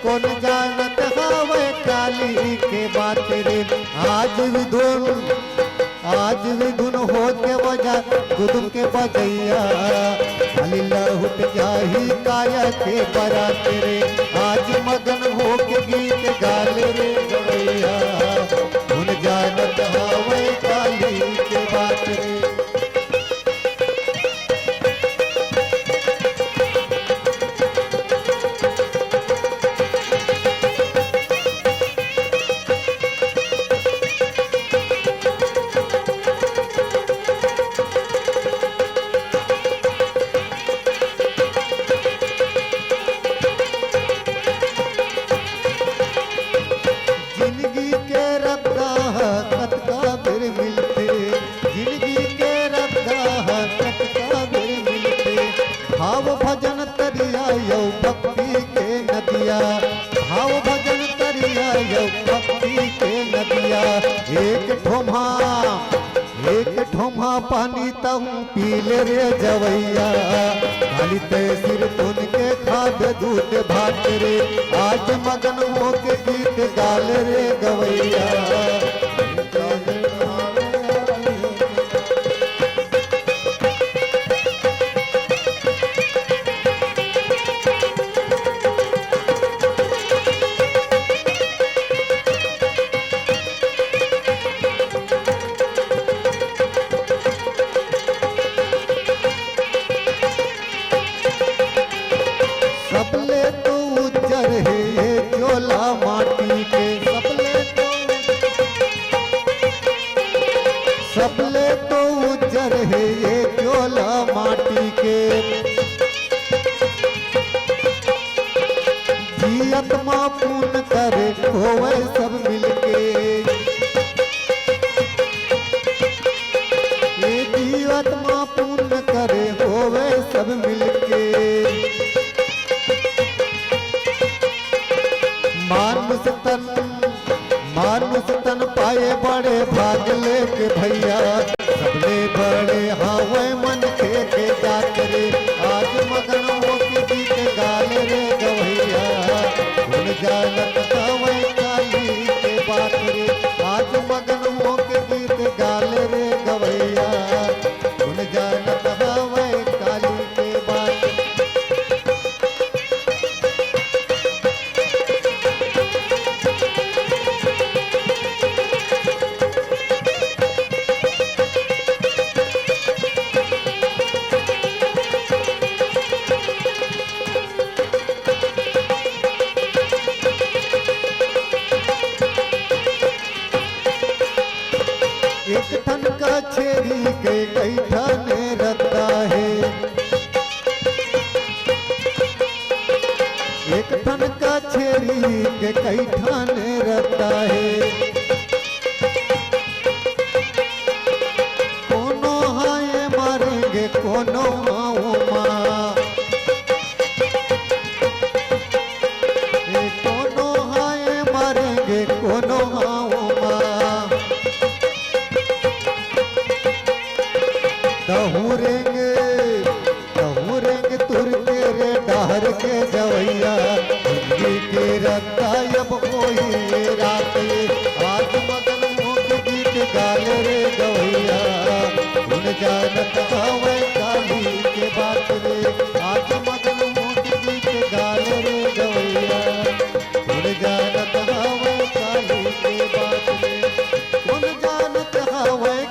कोन जानत हवय काली के बात रे। आज भी धुन, आज भी धुन होके बजा गुदुम के बजैया, खाली लहुट जाही काया के बरात रे। आज मगन होके गीत गाल रे गवैया, कोन जानत हवय काली के बात रे। जिनगी के रद्दा ह कतका बेर मिलथे, जिनगी के रद्दा ह कतका बेर मिलथे। भाव भजन तरिया यौ भक्ति के नदिया, भाव भजन तरिया यौ भक्ति के नदिया। एक ठोम्हा, एक ठोम्हा पानी तहूँ पी ले रे जवैया, खाली तय सिर तुन के खाद दूध भात रे। आज मगन होके गीत गाल रे गवैया। सबले तो उज्जर हे ये चोला माटी के, सबले तो, सबले तो उज्जर हे ये चोला माटी के। जियत मा पुन करे होवय सब मिलके, ये जियत मा पुन करे होवय सब मिलके। मानुष तन, मानुष तन पाए बड़े भाग लेके भैया, सबले बड़े हावय मनखे के जात रे। आज मगन होके गीत गाल रे गवैया, कोन जानत हावय काली के बात रे। आज मगन होके गीत गाल रे गवैया, कोन जानत हावय काली के बात। एक ठन कछेरी के कई ठन रद्दा हे, एक ठन कछेरी के कई ठन रद्दा हे। कोनो हा ये मारेंगे, कोनो हा वो माँ। ए कोनो हा ये मारेंगे, कोनो हा वो माँ। दहुरेंगे, दहुरेंगे तुर के रे डहर के जवैया। जिंदगी के रद्दा अब होही ये रात ये। आज मगन होके गीत गाल रे गवैया, कोन जानत हवय काली के बात रे। आज मगन होके गीत गाल रे गवैया, कोन जानत हवय काली के बात रे। कोन जानत हवय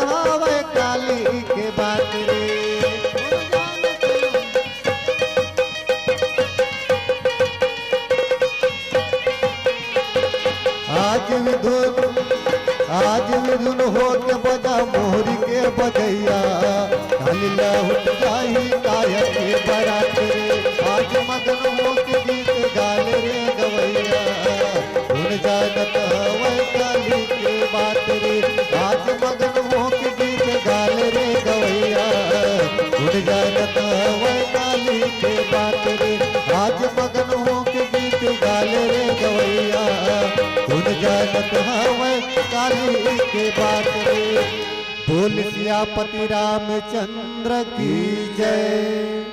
हवय काली के बात रे। आज भी धुन, आज भी धुन होके बजा मोहरी के बजैया। काली लहुट जाही काया के बरात रे। आज मगन होके गीत गाले रे गवैया। धुन जानत हवय काली के बात रे। आज मगन होके गीत गाले रे गवैया। धुन जानत हवय काली के बात रे। आज मगन होके गीत गाले रे गवैया। धुन जानत हवय काली के बात रे। बोल सियापति रामचंद्र की जय।